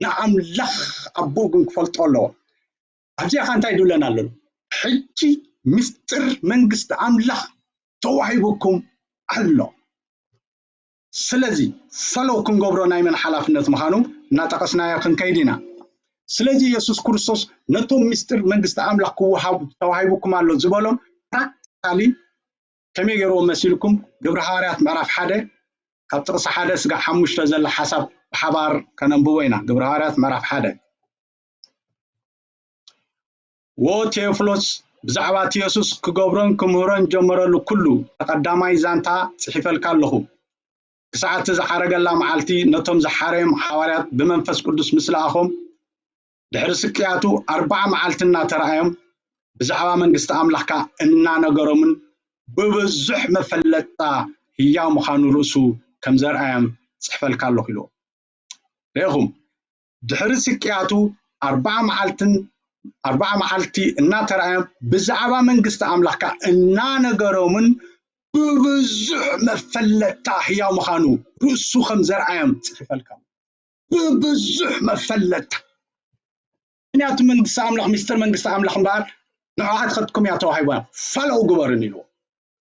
ንኣምላኽ ኣቦኡ ግን ክፈልጦ ኣለዎ። ኣብዚኣ ኸ እንታይ ይብለና ኣሎ? ሕጂ ምስጢር መንግስቲ ኣምላኽ ተዋሂቡኩም ኣሎ። ስለዚ ፈለው ክንገብሮ ናይ መን ሓላፍነት ምዃኑ እናጠቐስናዮ ክንከይድ ኢና። ስለዚ የሱስ ክርስቶስ ነቶም ምስጢር መንግስቲ ኣምላኽ ክወሃቡ ተዋሂቡኩም ኣሎ ዝበሎም ፕራክቲካሊ ከመይ ገይርዎ መሲልኩም? ግብሪ ሃዋርያት ምዕራፍ ሓደ ካብ ጥቕሲ ሓደ ስጋዕ ሓሙሽተ ዘሎ ሓሳብ ብሓባር ከነንብቦ ኢና። ግብሪ ሃዋርያት ምዕራፍ ሓደ። ወ ቴዎፍሎስ ብዛዕባ እቲ የሱስ ክገብሮን ክምህሮን ጀመረሉ ኩሉ ተቐዳማይ ዛንታ ጽሒፈልካ ኣለኹ። ክሳዕ እቲ ዝዓረገላ መዓልቲ ነቶም ዝሓረዮም ሓዋርያት ብመንፈስ ቅዱስ ምስ ለኣኾም ድሕሪ ስቅያቱ ኣርባዓ መዓልቲ እናተረኣዮም ብዛዕባ መንግስቲ ኣምላኽ ከኣ እናነገሮምን ብብዙሕ መፈለጥታ ህያው ምዃኑ ርእሱ ከም ዘርኣዮም ጽሕፈልካ ኣለኹ ኢልዎ። ርኢኹም ድሕሪ ስቅያቱ ኣርባዓ መዓልትን ኣርባዓ መዓልቲ እናተረኣዮም ብዛዕባ መንግስቲ ኣምላኽካ እናነገሮምን ብብዙሕ መፈለጥታ ህያው ምዃኑ ርእሱ ከም ዘርኣዮም ጽሒፈልካ። ብብዙሕ መፈለጥታ። ምክንያቱ መንግስቲ ኣምላኽ ምስጢር መንግስቲ ኣምላኽ እምበኣር ንዕኻትኩም እያ ተዋሂባ። ፋለው ግበርን ኢልዎ።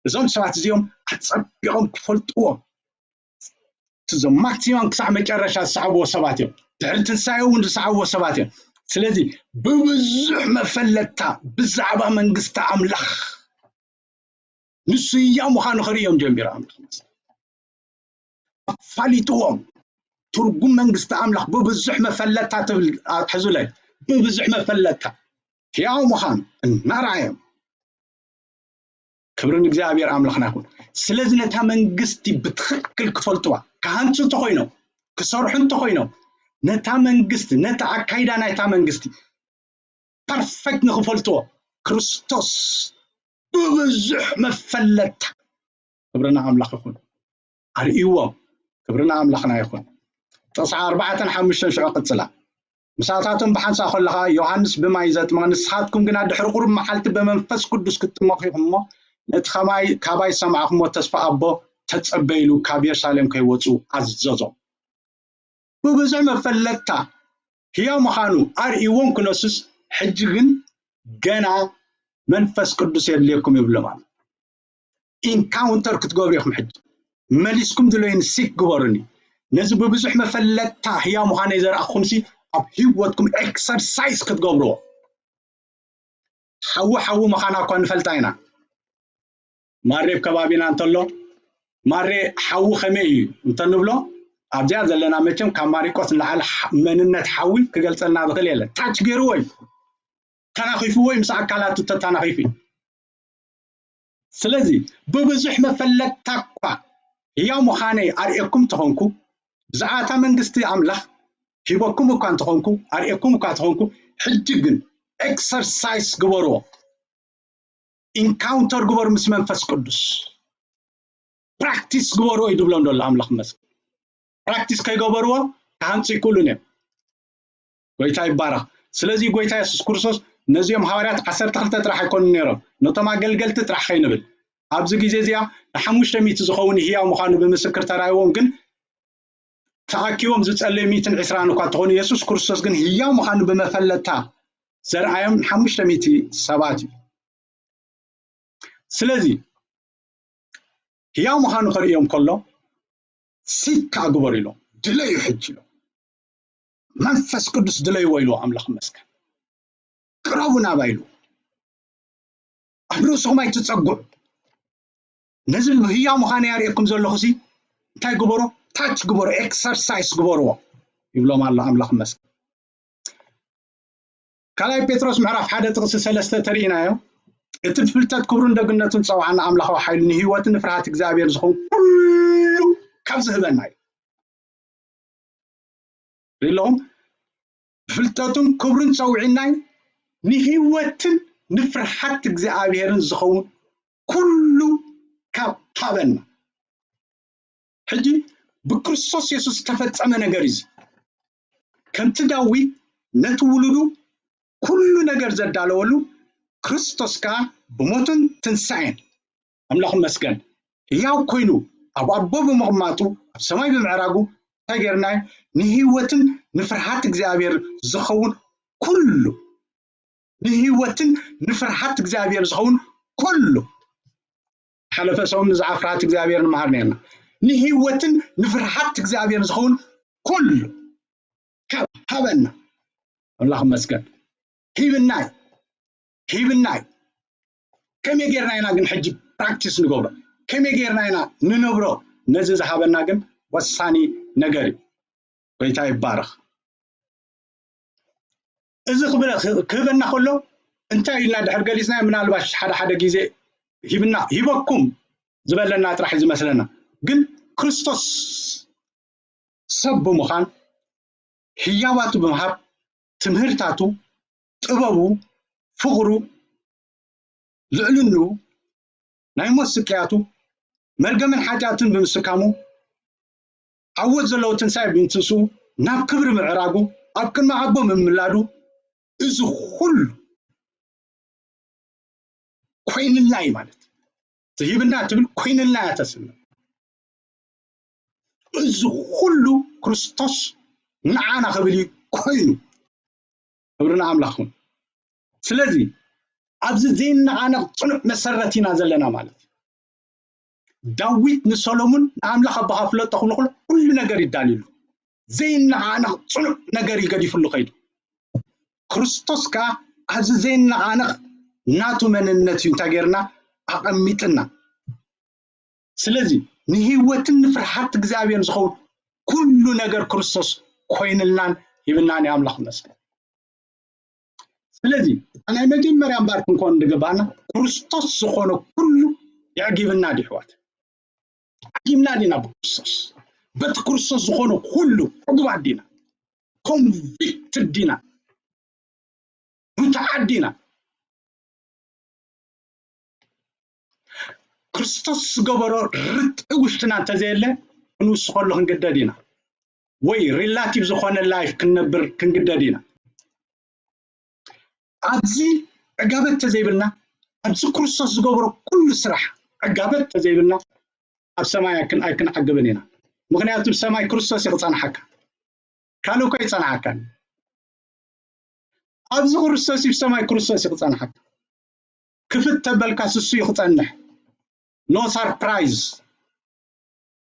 እዞም ሰባት እዚኦም ኣጸቢቖም ክፈልጥዎም እቲ ማክሲማም ክሳዕ መጨረሻ ዝሰዕብዎ ሰባት እዮም። ድሕሪ ትንሳኤ እውን ዝሰዕብዎ ሰባት እዮም። ስለዚ ብብዙሕ መፈለጥታ ብዛዕባ መንግስቲ ኣምላኽ ንሱ ህያው ምዃኑ ከርእዮም ጀሚሩ ኣምላኽ። ኣፋሊጥዎም። ትርጉም መንግስቲ ኣምላኽ ብብዙሕ መፈለጥታ ትብል ኣትሕዙለይ። ብብዙሕ መፈለጥታ ህያው ምዃኑ እናረኣዮም ክብሪ ንእግዚኣብሔር ኣምላኽና ይኹን። ስለዚ ነታ መንግስቲ ብትኽክል ክፈልጥዋ፣ ክሃንጹ እንተኾይኖም፣ ክሰርሑ እንተኾይኖም፣ ነታ መንግስቲ፣ ነታ ኣካይዳ ናይታ መንግስቲ ፐርፌክት ንኽፈልጥዎ ክርስቶስ ብብዙሕ መፈለጥታ ክብሪ ንኣምላኽ ይኹን ኣርእይዎም። ክብሪ ንኣምላኽና ይኹን። ጥቕሲ ኣርባዕተን ሓሙሽተን ሽዑ ቅጽላ። ምሳታቶም ብሓንሳእ ከለኻ ዮሃንስ ብማይ ዘጥምቕ፣ ንስኻትኩም ግና ድሕሪ ቁሩብ መዓልቲ ብመንፈስ ቅዱስ ክትጥመቑ ኢኹም እሞ ነቲ ከማይ ካባይ ዝሰማዕኹምዎ ተስፋ ኣቦ ተጸበዩ ኢሉ ካብ የሩሳሌም ከይወጹ ኣዘዞም። ብብዙሕ መፈለጥታ ህያው ምዃኑ ኣርእይዎም ክነሱስ ሕጂ ግን ገና መንፈስ ቅዱስ የድልየኩም ይብሎም ኣሎ። ኢንካውንተር ክትገብሩ ኢኹም። ሕጂ መሊስኩም ድለዩን ሲክ ግበሩኒ። ነዚ ብብዙሕ መፈለጥታ ህያው ምዃነይ ዘርኣኹምሲ ኣብ ህይወትኩም ኤክሰርሳይዝ ክትገብርዎ። ሓዊ ሓዊ ምዃና እኳ ንፈልጣ ኢና። ማሬ ኣብ ከባቢና እንተሎ ማሬ ሓዊ ከመይ እዩ እንተንብሎ ኣብዚኣ ዘለና መቸም ካብ ማሪቆስ ንላዕሊ መንነት ሓዊ ክገልጸልና ዝኽእል የለን። ታች ገይርዎ እዩ ተናኺፍዎ እዩ ምስ ኣካላቱ ተተናኺፉ እዩ። ስለዚ ብብዙሕ መፈለጥታ እኳ ህያው ምዃነይ ኣርእየኩም ተኾንኩ ብዛዕባታ መንግስቲ ኣምላኽ ሂበኩም እኳ እንተኾንኩ ኣርእየኩም እኳ ተኾንኩ ሕጂ ግን ኤክሰርሳይዝ ግበርዎ። ኢንካውንተር ግበሩ ምስ መንፈስ ቅዱስ ፕራክቲስ ግበርዎ እዩ ዝብሎም ዘሎ ኣምላኽ መስገን። ፕራክቲስ ከይገበርዎ ክሃንፁ ይክእሉን እዮም። ጎይታ ይባረኽ። ስለዚ ጎይታ የሱስ ክርስቶስ ነዚኦም ሃዋርያት ዓሰርተ ክልተ ጥራሕ ኣይኮኑን ነይሮም፣ ነቶም ኣገልገልቲ ጥራሕ ከይንብል፣ ኣብዚ ግዜ እዚኣ ንሓሙሽተ ሚእቲ ዝኸውን ህያው ምዃኑ ብምስክር ተራእይዎም፣ ግን ተኣኪቦም ዝጸለዩ ሚእትን ዕስራን እኳ እንተኾኑ፣ የሱስ ክርስቶስ ግን ህያው ምዃኑ ብመፈለጥታ ዘርኣዮም ሓሙሽተ ሚእቲ ሰባት እዩ። ስለዚ ህያው ምዃኑ ከርእዮም ከሎ፣ ሲክ ከኣ ግበሩ ኢሎም፣ ድለዩ ሕጂ ኢሎም። መንፈስ ቅዱስ ድለይዎ ኢልዎ ኣምላኽ ይመስገን። ቅረቡ ናባይ ኢሉ። ኣብ ርእስኹም ኣይትጸግዑ። ነዚ ህያው ምዃነይ ኣርእየኩም ዘለኹ ሲ እንታይ ግበሮ? ታች ግበሮ፣ ኤክሰርሳይስ ግበርዎ ይብሎም ኣሎ ኣምላኽ ይመስገን። ካልኣይ ጴጥሮስ ምዕራፍ ሓደ ጥቕሲ ሰለስተ ተሪኢናዮ። እቲ ብፍልጠት ክብሩን ደግነቱን ዝጸውዓና ኣምላኻዊ ሓይሉ ንህይወትን ንፍርሃት እግዚኣብሔር ዝኸውን ኩሉ ካብ ዝህበና እዩ። ሪለኹም ብፍልጠቱን ክብሩን ጸውዒናይ ንህይወትን ንፍርሃት እግዚኣብሔርን ዝኸውን ኩሉ ካብ ሃበና። ሕጂ ብክርስቶስ የሱስ ዝተፈጸመ ነገር እዩ። ከምቲ ዳዊት ነቲ ውሉዱ ኩሉ ነገር ዘዳለወሉ፣ ክርስቶስ ከኣ ብሞትን ትንሳኤን ኣምላኽ ይመስገን ህያው ኮይኑ ኣብ ኣቦ ብምቕማጡ ኣብ ሰማይ ብምዕራጉ እንታይ ጌርና? ንህይወትን ንፍርሃት እግዚኣብሔር ዝኸውን ኩሉ፣ ንህይወትን ንፍርሃት እግዚኣብሔር ዝኸውን ኩሉ። ሓለፈ ሰሙን ብዛዕባ ፍርሃት እግዚኣብሔር ንመሃር ነርና። ንህይወትን ንፍርሃት እግዚኣብሔር ዝኸውን ኩሉ ካብ ሃበና ኣምላኽ ይመስገን። ሂብናይ፣ ሂብናይ። ከመይ ጌርና ኢና ግን ሕጂ ፕራክቲስ ንገብሮ? ከመይ ጌርና ኢና ንነብሮ? ነዚ ዝሃበና ግን ወሳኒ ነገር እዩ። ጎይታ ይባረኽ። እዚ ክብለ-፣ ክህበና ከሎ እንታይ ኢልና ድሕር ገሊጽና፣ ምናልባሽ ሓደ ሓደ ግዜ ሂብና፣ ሂበኩም ዝበለና ጥራሕ እዩ ዝመስለና። ግን ክርስቶስ ሰብ ብምዃን፣ ህያዋቱ ብምሃብ፣ ትምህርታቱ፣ ጥበቡ፣ ፍቕሩ፣ ልዕልንኡ፣ ናይ ሞት ስቅያቱ፣ መርገምን ሓጢኣትን ብምስካሙ፣ ዓወት ዘለዎ ትንሳኤ ብምትንስኡ፣ ናብ ክብሪ ምዕራጉ፣ ኣብ ቅድሚ ኣቦ ምምላዱ፣ እዚ ኩሉ ኮይንልና እዩ ማለት። ትሂብና ትብል ኮይንልና እያ ተስምዕ። እዚ ኩሉ ክርስቶስ ንዓና ክብል እዩ ኮይኑ። ክብሪ ንኣምላኽ ይኹን። ስለዚ ኣብዚ ዘይነቓነቕ ጽኑዕ መሰረት ኢና ዘለና ማለት እዩ። ዳዊት ንሰሎሙን ንኣምላኽ ኣቦኻ ፍለጦ ክብሎ ከሎ ኩሉ ነገር ይዳልዩሉ። ዘይነቓነቕ ጽኑዕ ነገር እዩ ገዲፉሉ ከይዱ። ክርስቶስ ከኣ ኣብዚ ዘይነቓነቕ ናቱ መንነት እዩ እንታይ ጌርና ኣቐሚጥና። ስለዚ ንህይወትን ንፍርሃት እግዚኣብሔር ዝኸውን ኩሉ ነገር ክርስቶስ ኮይንልናን ሂብናን እዩ ኣምላኽ ይመስገን። ስለዚ እታ ናይ መጀመርያ እምበር ክንኮን ዝግባና ክርስቶስ ዝኾነ ኩሉ የዕጊብና ድዩ ኣሕዋት? ዓጊብና ዲና ብክርስቶስ? በቲ ክርስቶስ ዝኾነ ኩሉ ዕጉባት ዲና? ኮንቪክትድ ዲና? ርቱዓት ዲና? ክርስቶስ ዝገበሮ ርትዒ ውሽጥና እንተዘየለ ክንውስኸሉ ክንግደድ ኢና፣ ወይ ሪላቲቭ ዝኾነ ላይፍ ክንነብር ክንግደድ ኢና። ኣብዚ ዕጋበት ተዘይብልና፣ ኣብዚ ክርስቶስ ዝገበሮ ኩሉ ስራሕ ዕጋበት ተዘይብልና፣ ኣብ ሰማይ ኣይክን-፣ ኣይክንዓግብን ኢና። ምኽንያቱ ብሰማይ ክርስቶስ እዩ ክጸንሓካ። ካልእ እኮ ይጸንሓካን። ኣብዚ ክርስቶስ እዩ፣ ብሰማይ ክርስቶስ እዩ ክጸንሓካ። ክፍት ተበልካ ስሱ እዩ ክጸንሕ። ኖ ሳርፕራይዝ።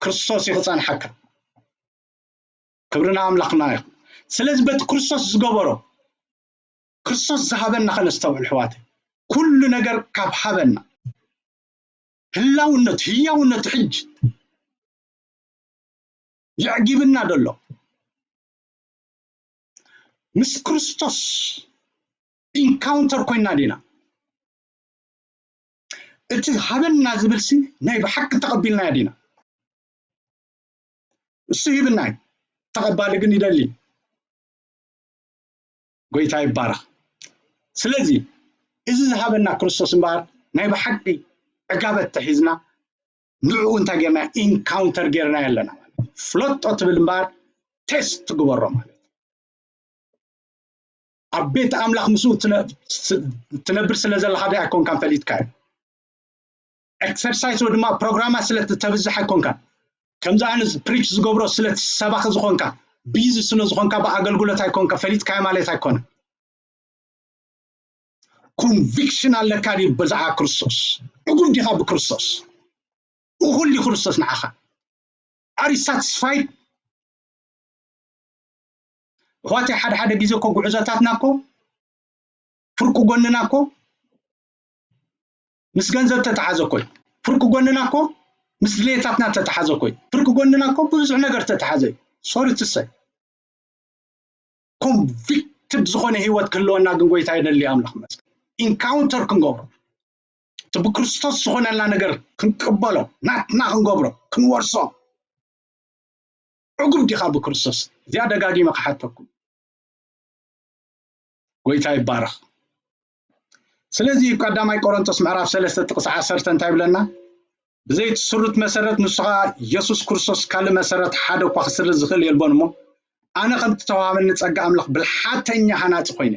ክርስቶስ እዩ ክጸንሓካ። ክብሪ ንኣምላኽና ይኹን። ስለዚ በቲ ክርስቶስ ዝገበሮ፣ ክርስቶስ ዝሃበና ከነስተውዕል ኣሕዋተይ። ኩሉ ነገር ካብ ሃበና፣ ህላውነቱ፣ ህያውነቱ ሕጂ የዕጊብና ደሎ። ምስ ክርስቶስ ኢንካውንተር ኮይና ዲና? እቲ ሃበና ዝብልሲ ናይ ብሓቂ ተቐቢልናዮ ዲና? እሱ ሂብናይ፣ ተቐባሊ ግን ይደሊ። ጎይታ ይባረኽ። ስለዚ እዚ ዝሃበና ክርስቶስ እምበኣር ናይ ብሓቂ ዕጋበት ተሒዝና ንዕኡ እንታይ ጌርና? ኢንካውንተር ጌርና ኣለና። ፍለጦ ትብል እምበኣር ቴስት ትግበሮ ማለት እዩ። ኣብ ቤት ኣምላኽ ምስኡ ትነ- ስ- ትነብር ስለ ዘለኻ ዶ ኣይኮንካን ፈሊጥካዮ። ኤክሰርሳይዝ ወይ ድማ ፕሮግራማት ስለ ተብዝሕ ኣይኮንካን። ከምዚ ኣነ ፕሪች ዝገብሮ ስለ ሰባኺ ዝኾንካ፣ ቢዚ ስለ ዝኾንካ ብኣገልግሎት ኣይኮንካ ፈሊጥካዮ ማለት ኣይኮነ። ኮንቪክሽን ኣለካ ድዩ ብዛዕባ ክርስቶስ? ዕጉብ ዲኻ ብክርስቶስ? እኹል ድዩ ክርስቶስ ንዓኻ? ኣር ሳቲስፋይድ? እኳቲ ሓደ ሓደ ግዜ እኮ ጉዕዞታትና እኮ ፍርቂ ጎንና እኮ ምስ ገንዘብ ተተሓዘ እኮ እዩ። ፍርቂ ጎንና እኮ ምስ ድሌታትና ተተሓዘ እኮ እዩ። ፍርቂ ጎንና እኮ ብዙሕ ነገር ተተሓዘ እዩ። ሶሪ ትሰይ ኮንቪክትድ ዝኾነ ህይወት ክህልወና ግን ጎይታ የደሊ ኣምላኽ መስገን ኢንካውንተር ክንገብሮ እቲ ብክርስቶስ ዝኾነልና ነገር ክንቅበሎ ናትና ክንገብሮ ክንወርሶ ዕጉብ ዲኻ ብክርስቶስ እዚኣ ደጋጊመ ክሓተኩም ጎይታ ይባረኽ ስለዚ ቀዳማይ ቆሮንቶስ ምዕራፍ ሰለስተ ጥቕሲ ዓሰርተ እንታይ ይብለና ብዘይቲ ስሩት መሰረት ንሱ ኸዓ የሱስ ክርስቶስ ካልእ መሰረት ሓደ እኳ ክስርዝ ዝኽእል የልቦን እሞ ኣነ ከም እተዋህበኒ ጸጋ ኣምላኽ ብልሓተኛ ሃናጺ ኮይነ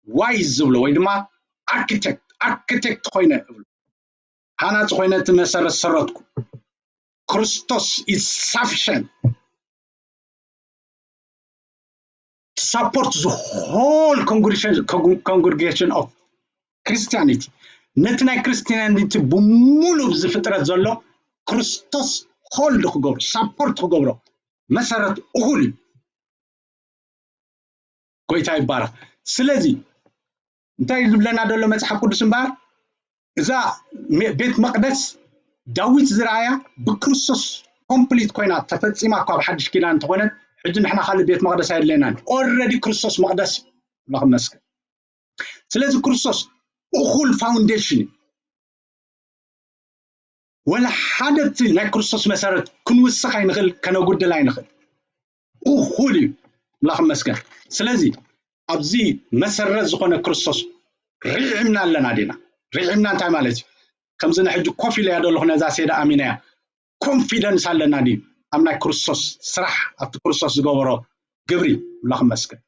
ዋይዝ ዝብሎ ወይ ድማ ኣርክቴክት ኣርክቴክት ኮይነ እብሎ ሃናጺ ኮይነ እቲ መሰረት ሰረትኩ ክርስቶስ is sufficient to support the whole congregation, congregation of Christianity ነቲ ናይ ክርስቲያኒቲ ብሙሉ ዝፍጥረት ዘሎ ክርስቶስ ሆልድ ክገብሮ ሳፖርት ክገብሮ መሰረት እኹል እዩ ጎይታ ይባረኽ ስለዚ እንታይ ዝብለና ዘሎ መፅሓፍ ቅዱስ እምበኣር እዛ ቤት መቅደስ ዳዊት ዝረኣያ ብክርስቶስ ኮምፕሊት ኮይና ተፈፂማ እኳ ብሓድሽ ኪዳን እንተኾነ ሕጂ ንሕና ካልእ ቤት መቅደስ ኣየድለየናን ኦረዲ ክርስቶስ መቅደስ ላክመስገን ስለዚ ክርስቶስ እኹል ፋውንዴሽን እዩ ወላ ሓደ እቲ ናይ ክርስቶስ መሰረት ክንውስኽ ኣይንኽእል ከነጉድል ኣይንኽእል እኹል እዩ ምላኽ መስገን ስለዚ ኣብዚ መሰረት ዝኾነ ክርስቶስ ርዒምና ኣለና ዲና ርዒምና እንታይ ማለት እዩ ከምዚ ንሕጂ ኮፍ ኢለያ ዘለኹ ነዛ ሴዳ ኣሚናያ ኮንፊደንስ ኣለና ድዩ ኣብ ናይ ክርስቶስ ስራሕ ኣብቲ ክርስቶስ ዝገበሮ ግብሪ ምላኽ መስገን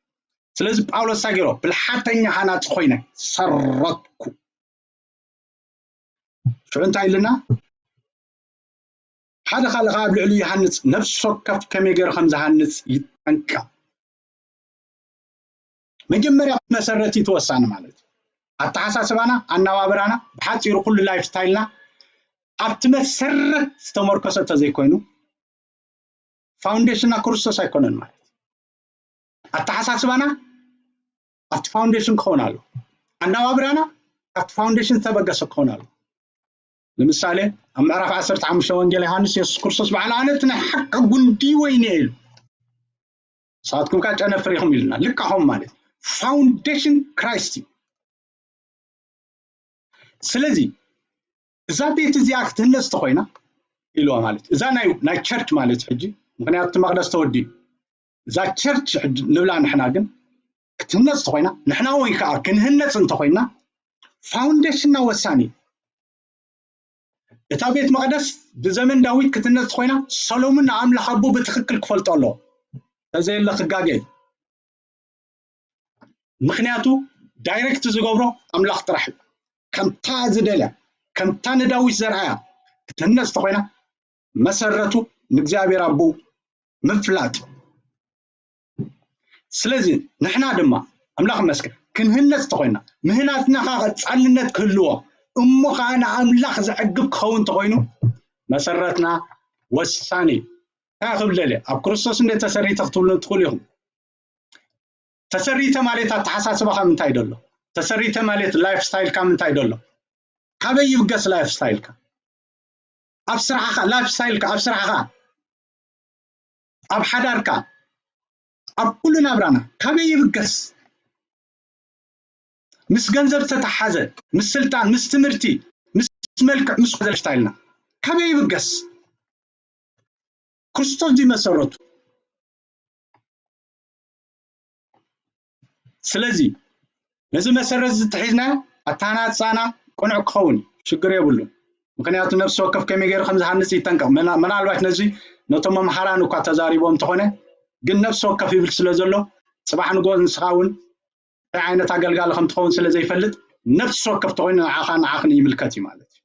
ስለዚ ጳውሎስ እንታይ ገይሮ ብልሓተኛ ሃናፂ ኮይነ ሰረትኩ ሽዑ እንታይ ኢልና ሓደ ካልእ ከዓ ኣብ ልዕሊ ይሃንፅ ነብሲ ወከፍ ከመይ ገይሩ ከም ዝሃንፅ ይጠንቀቕ መጀመርያ መሰረት እዩ ተወሳኒ ማለት እዩ ኣተሓሳስባና ኣነባብራና ብሓፂሩ ኩሉ ላይፍ ስታይልና ኣብቲ መሰረት ዝተመርኮሰ ተዘይኮይኑ ፋውንዴሽንና ክርስቶስ ኣይኮነን ማለት ኣተሓሳስባና ኣብቲ ፋውንዴሽን ክኸውን ኣሎ ኣነባብራና ኣብቲ ፋውንዴሽን ዝተበገሰ ክኸውን ኣሎ ንምሳሌ ኣብ ምዕራፍ ዓሰርተ ሓሙሽተ ወንጌል ዮሃንስ የሱስ ክርስቶስ በዓል ኣነ እቲ ናይ ሓቂ ጉንዲ ወይኒ እየ ኢሉ ንስኻትኩም ከዓ ጨነፍር ኢኹም ኢሉና ልካኹም ማለት ፋውንዴሽን ክራይስት እዩ ስለዚ እዛ ቤት እዚኣ ክትህነፅ ተኮይና ኢልዋ ማለት እዛ ናይ ቸርች ማለት ሕጂ ምክንያቱ እቲ መቅደስ ተወዲኡ እዛ ቸርች ንብላ ንሕና ግን ክትህነፅ ተኮይና ንሕና ወይ ከዓ ክንህነፅ እንተኮይና ፋውንዴሽንና ወሳኒ እታ ቤት መቅደስ ብዘመን ዳዊት ክትህነፅ ተኮይና ሰሎሙን ንኣምላኽ ኣቦ ብትክክል ክፈልጦ ኣለዎ ተዘየለ ክጋገ እዩ ምኽንያቱ ዳይሬክት ዝገብሮ ኣምላኽ ጥራሕ እዩ። ከምታ ዝደልያ ከምታ ንዳዊት ዘርኣያ ክትህነፅ ተኾይና መሰረቱ ንእግዚኣብሔር ኣቦ ምፍላጥ እዩ። ስለዚ ንሕና ድማ ኣምላኽ ይመስገን ክንህነፅ ተኾይና ምህናፅና ከዓ ቀፃልነት ክህልዎ እሞ ከዓ ንኣምላኽ ዘዕግብ ክኸውን ተኾይኑ መሰረትና ወሳኒ እዩ። እንታይ ክብል ደልየ ኣብ ክርስቶስ እንደ ተሰሪተ ክትብሉ ትኽእሉ ኢኹም። ተሰሪተ ማለት ኣተሓሳስባኻ ምንታይ ደሎ? ተሰሪተ ማለት ላይፍ ስታይልካ ምንታይ ደሎ? ካበይ ይብገስ ላይፍ ስታይልካ? ኣብ ስራሕኻ ላይፍ ስታይልካ ኣብ ስራሕኻ ኣብ ሓዳርካ ኣብ ኩሉ ናብራና ካበይ ይብገስ? ምስ ገንዘብ ዝተተሓዘ ምስ ስልጣን ምስ ትምህርቲ ምስ መልክዕ ምስ ላይፍ ስታይልና ካበይ ይብገስ? ክርስቶስ ድዩ መሰረቱ? ስለዚ ነዚ መሰረት እዚ ተሒዝና ኣተሃናፃና ቅኑዕ ክኸውን ሽግር የብሉን። ምክንያቱ ነፍሲ ወከፍ ከመይ ገይሩ ከም ዝሃንፅ ይጠንቀቕ። ምና- ምናልባት ነዚ ነቶም መምሃራን እኳ ተዛሪቦ እንተኾነ፣ ግን ነፍሲ ወከፍ ይብል ስለ ዘሎ፣ ፅባሕ ንጎ ንስኻ እውን እንታይ ዓይነት ኣገልጋሊ ከም ትኸውን ስለ ዘይፈልጥ፣ ነፍሲ ወከፍ ተኾይኑ ንዓኻ ንዓኽን ይምልከት እዩ ማለት እዩ።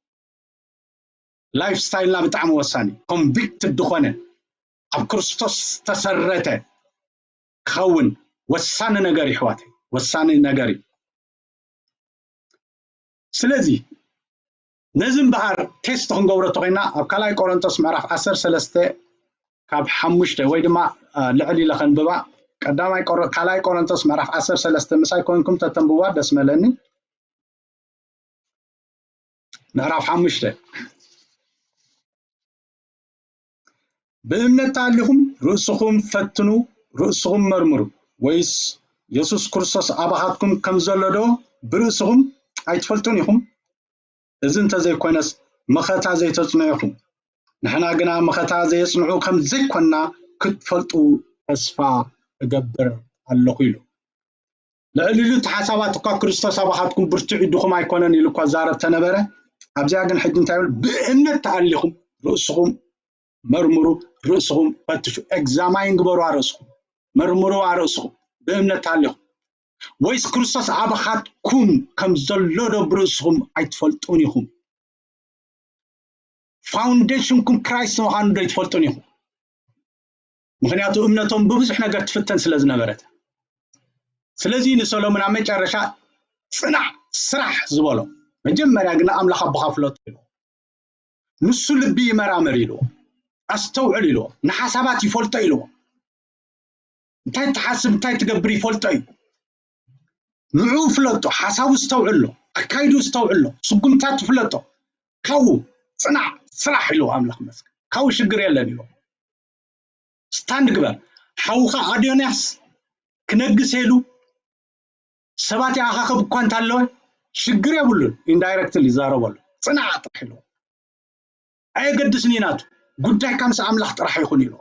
ላይፍ ስታይልና ብጣዕሚ ወሳኒ፣ ኮንቪክትድ ዝኾነ ኣብ ክርስቶስ ዝተሰረተ ክኸውን ወሳኒ ነገር እዩ ኣሕዋተይ፣ ወሳኒ ነገር እዩ። ስለዚ ነዚ እምበኣር ቴስት ክንገብሮ ተኾይና ኣብ ካልኣይ ቆሮንቶስ ምዕራፍ ዓሰርተ ሰለስተ ካብ ሓሙሽተ ወይ ድማ ልዕል ኢለ ከንብባ። ቀዳማይ ካልኣይ ቆሮንቶስ ምዕራፍ ዓሰርተ ሰለስተ ምሳይ ኮንኩም ተተንብዋ ደስ መለኒ። ምዕራፍ ሓሙሽተ ብእምነት ተኣሊኹም ርእስኹም ፈትኑ፣ ርእስኹም መርምሩ፣ ወይስ የሱስ ክርስቶስ ኣባኻትኩም ከም ዘሎ ዶ ብርእስኹም ኣይትፈልጡን ኢኹም? እዚ እንተዘይኮነስ መኸታ ዘይተጽንዑ ኢኹም። ንሕና ግና መኸታ ዘየጽንዑ ከም ዘይኮንና ክትፈልጡ ተስፋ እገብር ኣለኹ ኢሉ። ልዕል ኢሉ እቲ ሓሳባት እኳ ክርስቶስ ኣባኻትኩም ብርቱዕ ድኹም ኣይኮነን ኢሉ እኳ ዛረብ ተነበረ። ኣብዚኣ ግን ሕጂ እንታይ ይብል? ብእምነት ተኣሊኹም ርእስኹም መርምሩ፣ ርእስኹም ፈትሹ፣ ኤግዛማይን ግበሩ ርእስኹም፣ መርምሩ ርእስኹም ብእምነት ተኣሊኹም። ወይስ ክርስቶስ ኣባኻትኩም ከም ዘሎ ዶ ብርእስኹም ኣይትፈልጡን ኢኹም? ፋውንዴሽንኩም ክራይስት ምዃኑ ዶ ኣይትፈልጡን ኢኹም? ምክንያቱ እምነቶም ብብዙሕ ነገር ትፍተን ስለ ዝነበረት። ስለዚ ንሰሎሞን ኣብ መጨረሻ ጽናዕ፣ ስራሕ ዝበሎ፣ መጀመርያ ግን ኣምላኽ ኣቦኻ ፍለጦ ኢሉ። ንሱ ልቢ ይመራመር ኢሉ፣ ኣስተውዕል ኢሉ፣ ንሓሳባት ይፈልጦ ኢሉ። እንታይ ትሓስብ እንታይ ትገብር ይፈልጦ እዩ። ንዑ ፍለጦ፣ ሓሳቡ ዝተውዕሎ፣ ኣካይዱ ዝተውዕሎ፣ ስጉምታት ፍለጦ። ካብኡ ጽናዕ፣ ስራሕ ኢሉ ኣምላኽ መስገን። ካብኡ ሽግር የለን ኢሉ። ስታንድ ግበር። ሓውኻ ኣዶንያስ ክነግስ ኢሉ ሰባት ይኣኻኽብ እኳ እንተለወ ሽግር የብሉን። ኢንዳይረክትሊ ይዛረበሉ። ጽናዕ ጥራሕ ኢሉ። ኣየገድስን እዩ ናቱ። ጉዳይካ ምስ ኣምላኽ ጥራሕ ይኹን ኢሉ።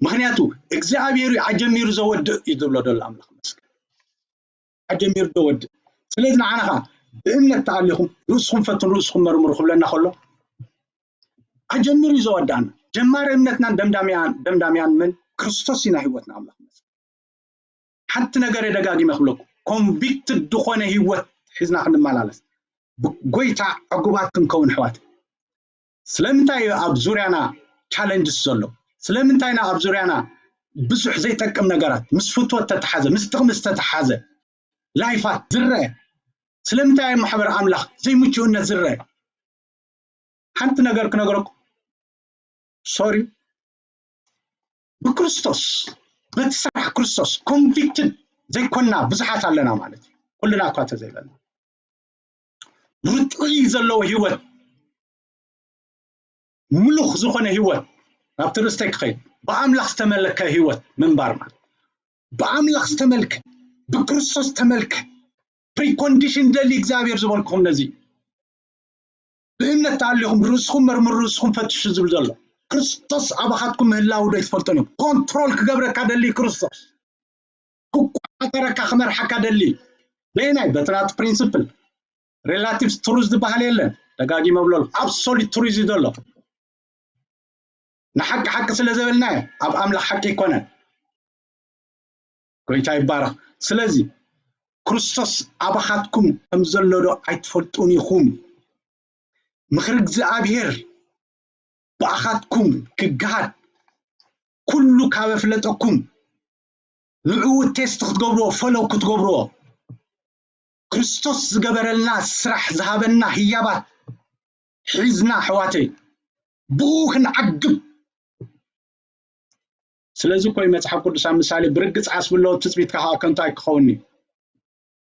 ምክንያቱ እግዚኣብሔር እዩ ኣጀሚሩ ዘወድእ እዩ ዝብሎ ዘሎ ኣምላኽ መስገን። ኣጀሚሩ ዘወድእ። ስለዚ ንዓና ኸዓ ብእምነት ተኣሊኹም ርእስኹም ፈትኑ ርእስኹም መርምሩ ክብለና ከሎ ኣጀሚሩ እዩ ዘወድኣና። ጀማሪ እምነትናን ደምዳሚያን ደምዳሚያን መን? ክርስቶስ እዩ ናይ ህይወትና ኣምላኽ መስገን። ሓንቲ ነገር እየ ደጋጊመ ክብለኩም፣ ኮንቪክትድ ዝኾነ ህይወት ሒዝና ክንመላለስ ብጎይታ ዕጉባት ክንከውን ኣሕዋት። ስለምንታይ እዩ ኣብ ዙርያና ቻለንጅስ ዘሎ? ስለምንታይ ኢና ኣብ ዙርያና ብዙሕ ዘይጠቅም ነገራት ምስ ፍትወት ተተሓዘ ምስ ጥቕሚ ዝተተሓዘ ላይፋት ዝረአ? ስለምንታይ እዩ ማሕበር ኣምላኽ ዘይምቹእነት ዝረአ? ሓንቲ ነገር ክነግረኩም፣ ሶሪ፣ ብክርስቶስ በቲ ስራሕ ክርስቶስ ኮንቪክትድ ዘይኮንና ብዙሓት ኣለና ማለት እዩ። ኩልና እኳ ተዘይበልና ርጥዒ ዘለዎ ህይወት፣ ምሉኽ ዝኾነ ህይወት ናብቲ ርስተይ ክኸይድ ብኣምላኽ ዝተመለከ ህይወት ምንባር ማለት ብኣምላኽ ዝተመልከ ብክርስቶስ ዝተመልከ ፕሪኮንዲሽን ደሊ እግዚኣብሔር ዝበልኩኹም ነዚ ብእምነት ተኣሊኹም ርእስኹም መርምሩ ርእስኹም ፈትሹ ዝብል ዘሎ ክርስቶስ ኣባኻትኩም ምህላው ዶ ይትፈልጦን እዮም? ኮንትሮል ክገብረካ ደሊ ክርስቶስ ክቆጣጠረካ ክመርሓካ ደሊ በየናይ በትናት ፕሪንስፕል ሬላቲቭ ትሩዝ ዝበሃል የለን። ደጋጊመ ብለሉ ኣብሶሉት ትሩዝ እዩ ዘሎ። ንሓቂ ሓቂ ስለ ዘበልናዮ ኣብ ኣምላኽ ሓቂ ኣይኮነን። ጎይታ ይባረኽ። ስለዚ ክርስቶስ ኣባኻትኩም ከም ዘሎ ዶ ኣይትፈልጡን ኢኹም? ምኽሪ እግዚኣብሔር ብኣኻትኩም ክገሃድ ኩሉ ካብ ኣፍለጠኩም ንዕኡ ቴስት ክትገብርዎ ፈለው ክትገብርዎ ክርስቶስ ዝገበረልና ስራሕ ዝሃበና ህያባት ሒዝና ኣሕዋተይ ብኡ ክንዓግብ። ስለዚ እኮ እዩ መፅሓፍ ቅዱስ ኣብ ምሳሌ ብርግፅ ዓስቢ ኣለዎ ትፅቢትካ ከዓ ከንቱ ኣይክኸውን እዩ።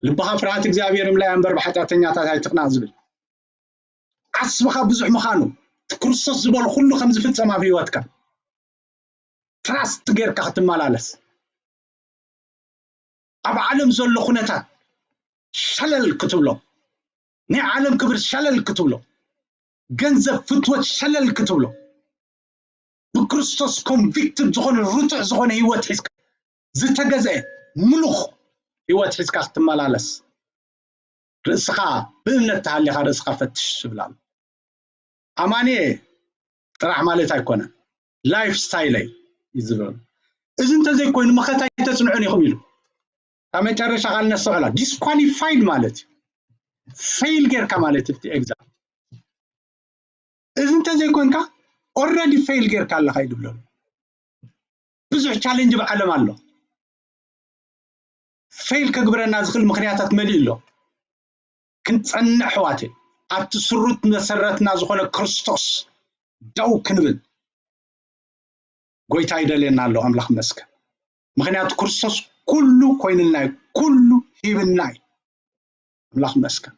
ልብኻ ፍርሃት እግዚኣብሔር እምላይ እምበር ብሓጢኣተኛታት ኣይትቕናእ ዝብል ዓስብኻ ብዙሕ ምዃኑ እቲ ክርስቶስ ዝበሎ ኩሉ ከም ዝፍፀም ኣብ ህይወትካ ትራስት ጌርካ ክትመላለስ ኣብ ዓለም ዘሎ ኩነታት ሸለል ክትብሎ ናይ ዓለም ክብር ሸለል ክትብሎ ገንዘብ ፍትወት ሸለል ክትብሎ ብክርስቶስ ኮንቪክትድ ዝኾነ ርቱዕ ዝኾነ ህይወት ሒዝካ ዝተገዝአ ምሉኽ ህይወት ሒዝካ ክትመላለስ ርእስኻ ብእምነት ተሃሊኻ ርእስኻ ፈትሽ ይብል ኣሎ። ኣማኒ ጥራሕ ማለት ኣይኮነን፣ ላይፍ ስታይለይ እዩ ዝብል። እዚ እንተዘይኮይኑ መኸታ ኣይተፅንዑን ኢኹም ኢሉ። ካብ መጨረሻ ቃል ነስተውዕላ፣ ዲስኳሊፋይድ ማለት እዩ። ፌል ጌርካ ማለት እዩ እቲ ኤግዛም። እዚ እንተዘይኮንካ ኦልሬዲ ፌል ጌርካ ኣለኻ እዩ ዝብለሉ። ብዙሕ ቻሌንጅ ብዓለም ኣሎ። ፌል ከግብረና ዝኽእል ምኽንያታት መሊኡ ኣሎ። ክንጸንዕ ኣሕዋተይ ኣብቲ ስሩት መሰረትና ዝኾነ ክርስቶስ ደው ክንብል ጎይታ ይደልየና ኣሎ። ኣምላኽ ይመስገን። ምኽንያቱ ክርስቶስ ኩሉ ኮይንልና እዩ፣ ኩሉ ሂብና እዩ። ኣምላኽ ይመስገን።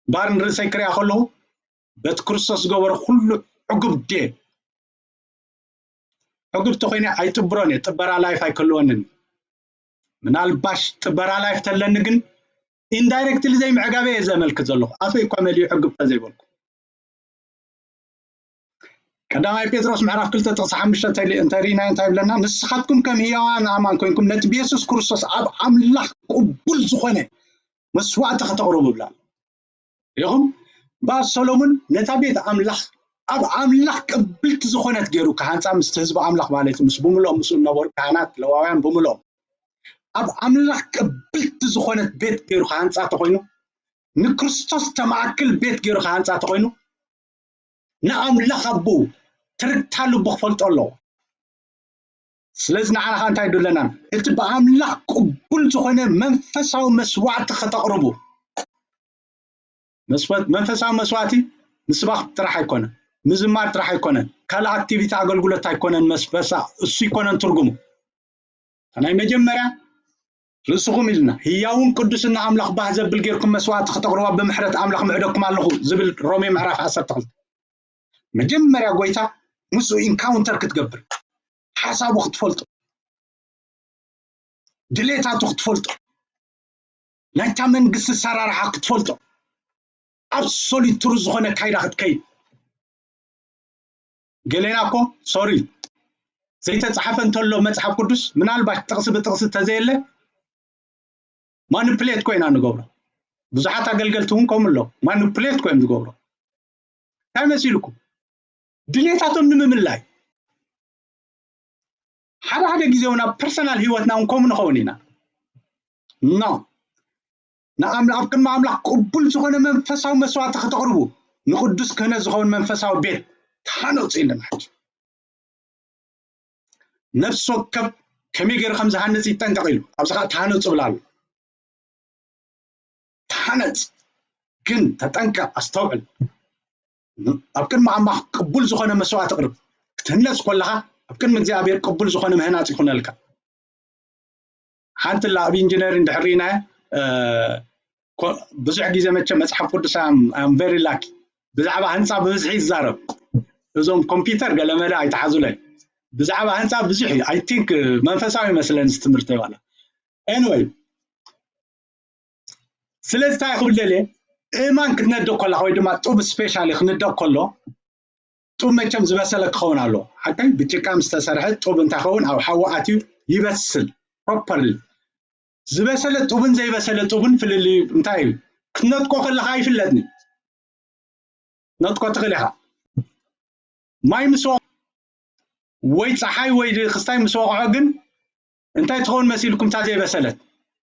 እምበኣር ንርእሰይ ክሪኣ ከለኹ በቲ ክርስቶስ ዝገበሮ ኩሉ ዕጉብ ድየ? ዕጉብ ተኾይነ ኣይጥብሮን እየ፣ ጥበራ ላይፍ ኣይክህልወንን እዩ። ምናልባሽ ጥበራ ላይፍ ተለኒ ግን ኢንዳይሬክትሊ ዘይምዕጋበ እየ ዘመልክት ዘለኹ፣ ኣፈይ እኳ መሊኡ ዕጉብ ተዘይበልኩ። ቀዳማይ ጴጥሮስ ምዕራፍ ክልተ ጥቕሲ ሓሙሽተ እንተሪእናዮ እንታይ ይብለና? ንስኻትኩም ከም ህያዋን ኣእማን ኮይንኩም ነቲ ብየሱስ ክርስቶስ ኣብ ኣምላኽ ቅቡል ዝኾነ መስዋዕቲ ከተቕርቡ ይብላ። ኢኹም እምበኣር ሰሎሙን ነታ ቤት ኣምላኽ ኣብ ኣምላኽ ቅብልቲ ዝኾነት ገይሩ ክሃንፃ ምስቲ ህዝቢ ኣምላኽ ማለት እዩ፣ ምስ ብምልኦም ምስኡ ዝነበሩ ካህናት ለዋውያን ብምልኦም ኣብ ኣምላኽ ቅብልቲ ዝኾነት ቤት ገይሩ ክሃንፃ ተኾይኑ ንክርስቶስ ተማእክል ቤት ገይሩ ክሃንፃ ተኾይኑ ንኣምላኽ ኣቦኡ ትርግታ ልቡ ክፈልጦ ኣለዎ። ስለዚ ንዓና ኸኣ እንታይ ይደለና? እቲ ብኣምላኽ ቅቡል ዝኾነ መንፈሳዊ መስዋዕቲ ከተቕርቡ። መስዋዕት- መንፈሳዊ መስዋዕቲ ምስባኽ ጥራሕ ኣይኮነን፣ ምዝማር ጥራሕ ኣይኮነን፣ ካልእ ኣክቲቪቲ ኣገልግሎት ኣይኮነን። መስበሳ እሱ ኣይኮነን ትርጉሙ። ናይ መጀመርያ ርእስኹም ኢልና ህያውን ቅዱስን ንኣምላኽ ባህ ዘብል ጌርኩም መስዋዕቲ ክተቕርባ ብምሕረት ኣምላኽ ምዕደኩም ኣለኹ ዝብል ሮሜ ምዕራፍ ዓሰርተ ክልተ። መጀመርያ ጎይታ ምስኡ ኢንካውንተር ክትገብር ሓሳቡ ክትፈልጦ ድሌታቱ ክትፈልጦ ናይታ መንግስቲ ሰራርሓ ክትፈልጦ ኣብ ሶሊቱር ዝኾነ ካይዳ ክትከይድ ገሌና እኮ ሶሪ ዘይተፃሓፈ እንተሎ መፅሓፍ ቅዱስ ምናልባት ጥቕሲ ብጥቕሲ ተዘየለ ማኒፕሌት ኮይና ንገብሮ። ብዙሓት ኣገልገልቲ እውን ከምኡ ኣሎ ማኒፕሌት ኮይኖም ዝገብሮ። እንታይ መሲልኩም? ድሌታቶም ንምምላይ ሓደ ሓደ ግዜ እውን ኣብ ፐርሰናል ህይወትና እውን ከምኡ ንኸውን ኢና። ኖ ንኣምላኽ ኣብ ቅድሚ ኣምላኽ ቅቡል ዝኾነ መንፈሳዊ መስዋዕቲ ከተቕርቡ ንቅዱስ ክህነት ዝኸውን መንፈሳዊ ቤት ተሃነፁ ኢለና። ሕጂ ነፍሲ ወከፍ ከመይ ገይሩ ከም ዝሃንፅ ይጠንቀቕ ኢሉ ኣብዚ ከዓ ተሃነፁ ብላ ኣሎ። ተሃነፅ ግን ተጠንቀቕ፣ ኣስተውዕል። ኣብ ቅድሚ ኣምላኽ ቅቡል ዝኾነ መስዋዕቲ ኣቕርብ። ክትህነፅ ከለኻ ኣብ ቅድሚ እግዚኣብሔር ቅቡል ዝኾነ ምህናፅ ይኹነልካ። ሓንቲ ላ ኣብ ኢንጂነሪንግ ድሕር ርኢናዮ ብዙሕ ግዜ መቸም መፅሓፍ ቅዱስ ኣም ቨሪ ላኪ ብዛዕባ ህንፃ ብብዝሒ ይዛረብ። እዞም ኮምፒውተር ገለመለ ኣይተሓዙለይ። ብዛዕባ ህንፃ ብዙሕ እዩ። ኣይ ቲንክ መንፈሳዊ ይመስለኒ እዚ ትምህርቲ ዋላ። ኤኒወይ ስለዚ እንታይ ክብል ደልየ እማን ክትነድቕ ከላ ወይ ድማ ጡብ ስፔሻሊ ክንደቕ ከሎ ጡብ መቸም ዝበሰለ ክኸውን ኣለዎ። ሓቀይ ብጭቃ ምስ ተሰርሐ ጡብ እንታይ ኸውን ኣብ ሓዊ ኣትዩ ይበስል ፕሮፐርሊ። ዝበሰለ ጡብን ዘይበሰለ ጡብን ፍልልዩ እንታይ እዩ? ክትነጥቆ ከለኻ ኣይፍለጥን። ነጥቆ ትኽእል ኢኻ። ማይ ምስ ወቕዖ ወይ ፀሓይ ወይ ክስታይ ምስ ወቕዖ ግን እንታይ ትኸውን መሲልኩም? እታ ዘይበሰለት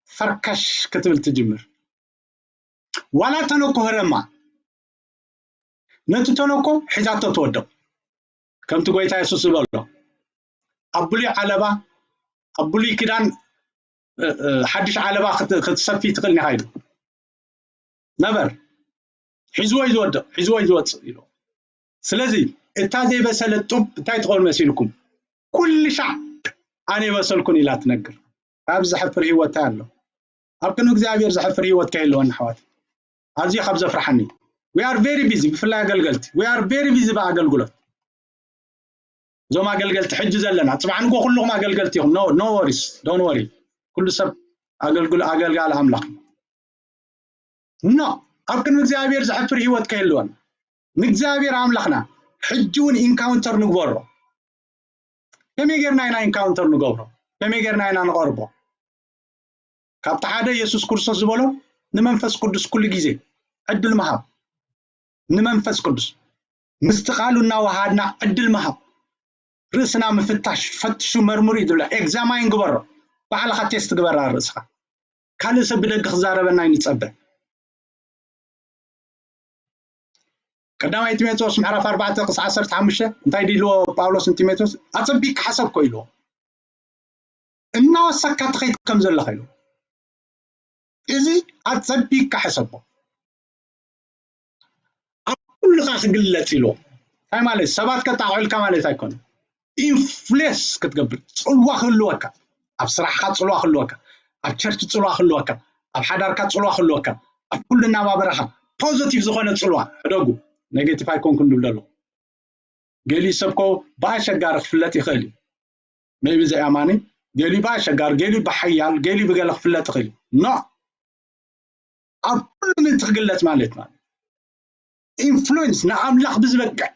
ፈርከሽ ክትብል ትጅምር። ዋላ ተነኮ ህረማ ነቲ ተነኮ ሒዛቶ ትወድቕ። ከምቲ ጎይታ የሱስ ዝበሎ ኣብ ብሉይ ዓለባ ኣብ ብሉይ ኪዳን ሓድሽ ዓለባ ክትሰፊ ትኽእል ኒኻ ኢሉ ነበር። ሒዝዎ እዩ ዝወድቕ፣ ሒዝዎ እዩ ዝወፅእ ኢሉ። ስለዚ እታ ዘይበሰለት ጡብ እንታይ ትኸውን መሲልኩም? ኩሉ ሻዕ ኣነ የበሰልኩን ኢላ ትነግር። ካብ ዘሕፍር ህይወት እንታይ ኣሎ? ኣብ ቅድሚ እግዚኣብሔር ዘሕፍር ህይወት ከይህልወና ኣሕዋት ኣዝዩ ካብ ዘፍርሓኒ። We are very busy ብፍላይ ኣገልገልቲ we are very busy ብኣገልግሎት። እዞም ኣገልገልቲ ሕጂ ዘለና ፅባሕ ንጎ ኩልኹም ኣገልገልቲ ኢኹም። No worries, don't worry. ኩሉ ሰብ ኣገልግሎ ኣገልጋሊ ኣምላኽ እዩ። No ኣብ ቅድሚ እግዚኣብሔር ዘሕፍር ህይወት ከይህልወና ንእግዚኣብሔር ኣምላኽና ሕጂ እውን ኢንካውንተር ንግበሮ። ከመይ ጌርና ኢና ኢንካውንተር ንገብሮ? ከመይ ጌርና ኢና ንቐርቦ? ካብቲ ሓደ የሱስ ክርስቶስ ዝበሎ ንመንፈስ ቅዱስ ኩሉ ግዜ ዕድል ምሃብ፣ ንመንፈስ ቅዱስ ምስቲ ቃሉ እናወሃድና ዕድል ምሃብ፣ ርእስና ምፍታሽ፣ ፈትሹ መርምሩ እዩ ዝብላ። ኤግዛማይን ግበሮ፣ ባዕልኻ ቴስት ግበራ ርእስኻ። ካልእ ሰብ ብደገ ክዛረበና ኣይንጸበ። ቀዳማይ ጢሞቴዎስ ምዕራፍ ኣርባዕተ ክሳዕ ዓሰርተ ሓሙሽተ እንታይ ድልዎ ጳውሎስ ንጢሞቴዎስ? ኣጸቢቅካ ሓሰብ እኮ ኢልዎ። እናወሰካ ትኸይድ ከም ዘለኻ ኢልዎ። እዚ ኣጸቢቅካ ሕሰቦ። ኣብ ኩልኻ ክግለጽ ኢልዎ። እንታይ ማለት? ሰባት ከጣቕዑልካ ማለት ኣይኮነን። ኢንፍሉዌንስ ክትገብር፣ ጽልዋ ክህልወካ፣ ኣብ ስራሕኻ ጽልዋ ክህልወካ፣ ኣብ ቸርች ጽልዋ ክህልወካ፣ ኣብ ሓዳርካ ጽልዋ ክህልወካ፣ ኣብ ኩሉ እናባበረኻ ፖዚቲቭ ዝኾነ ጽልዋ ሕደጉ። ኔጌቲቭ ኣይኮንኩን ድብል ዘለኹ። ገሊኡ ሰብ ኮ ብኣሸጋሪ ክፍለጥ ይኽእል እዩ። ሜቢ ዘይኣማኒ፣ ገሊኡ ብኣሸጋሪ፣ ገሊኡ ብሓያል፣ ገሊኡ ብገለ ክፍለጥ ይኽእል እዩ። ኖ፣ ኣብ ኩሉ ምእንቲ ክግለጽ ማለት ማለት ኢንፍሉዌንስ ንኣምላኽ ብዝበቅዕ፣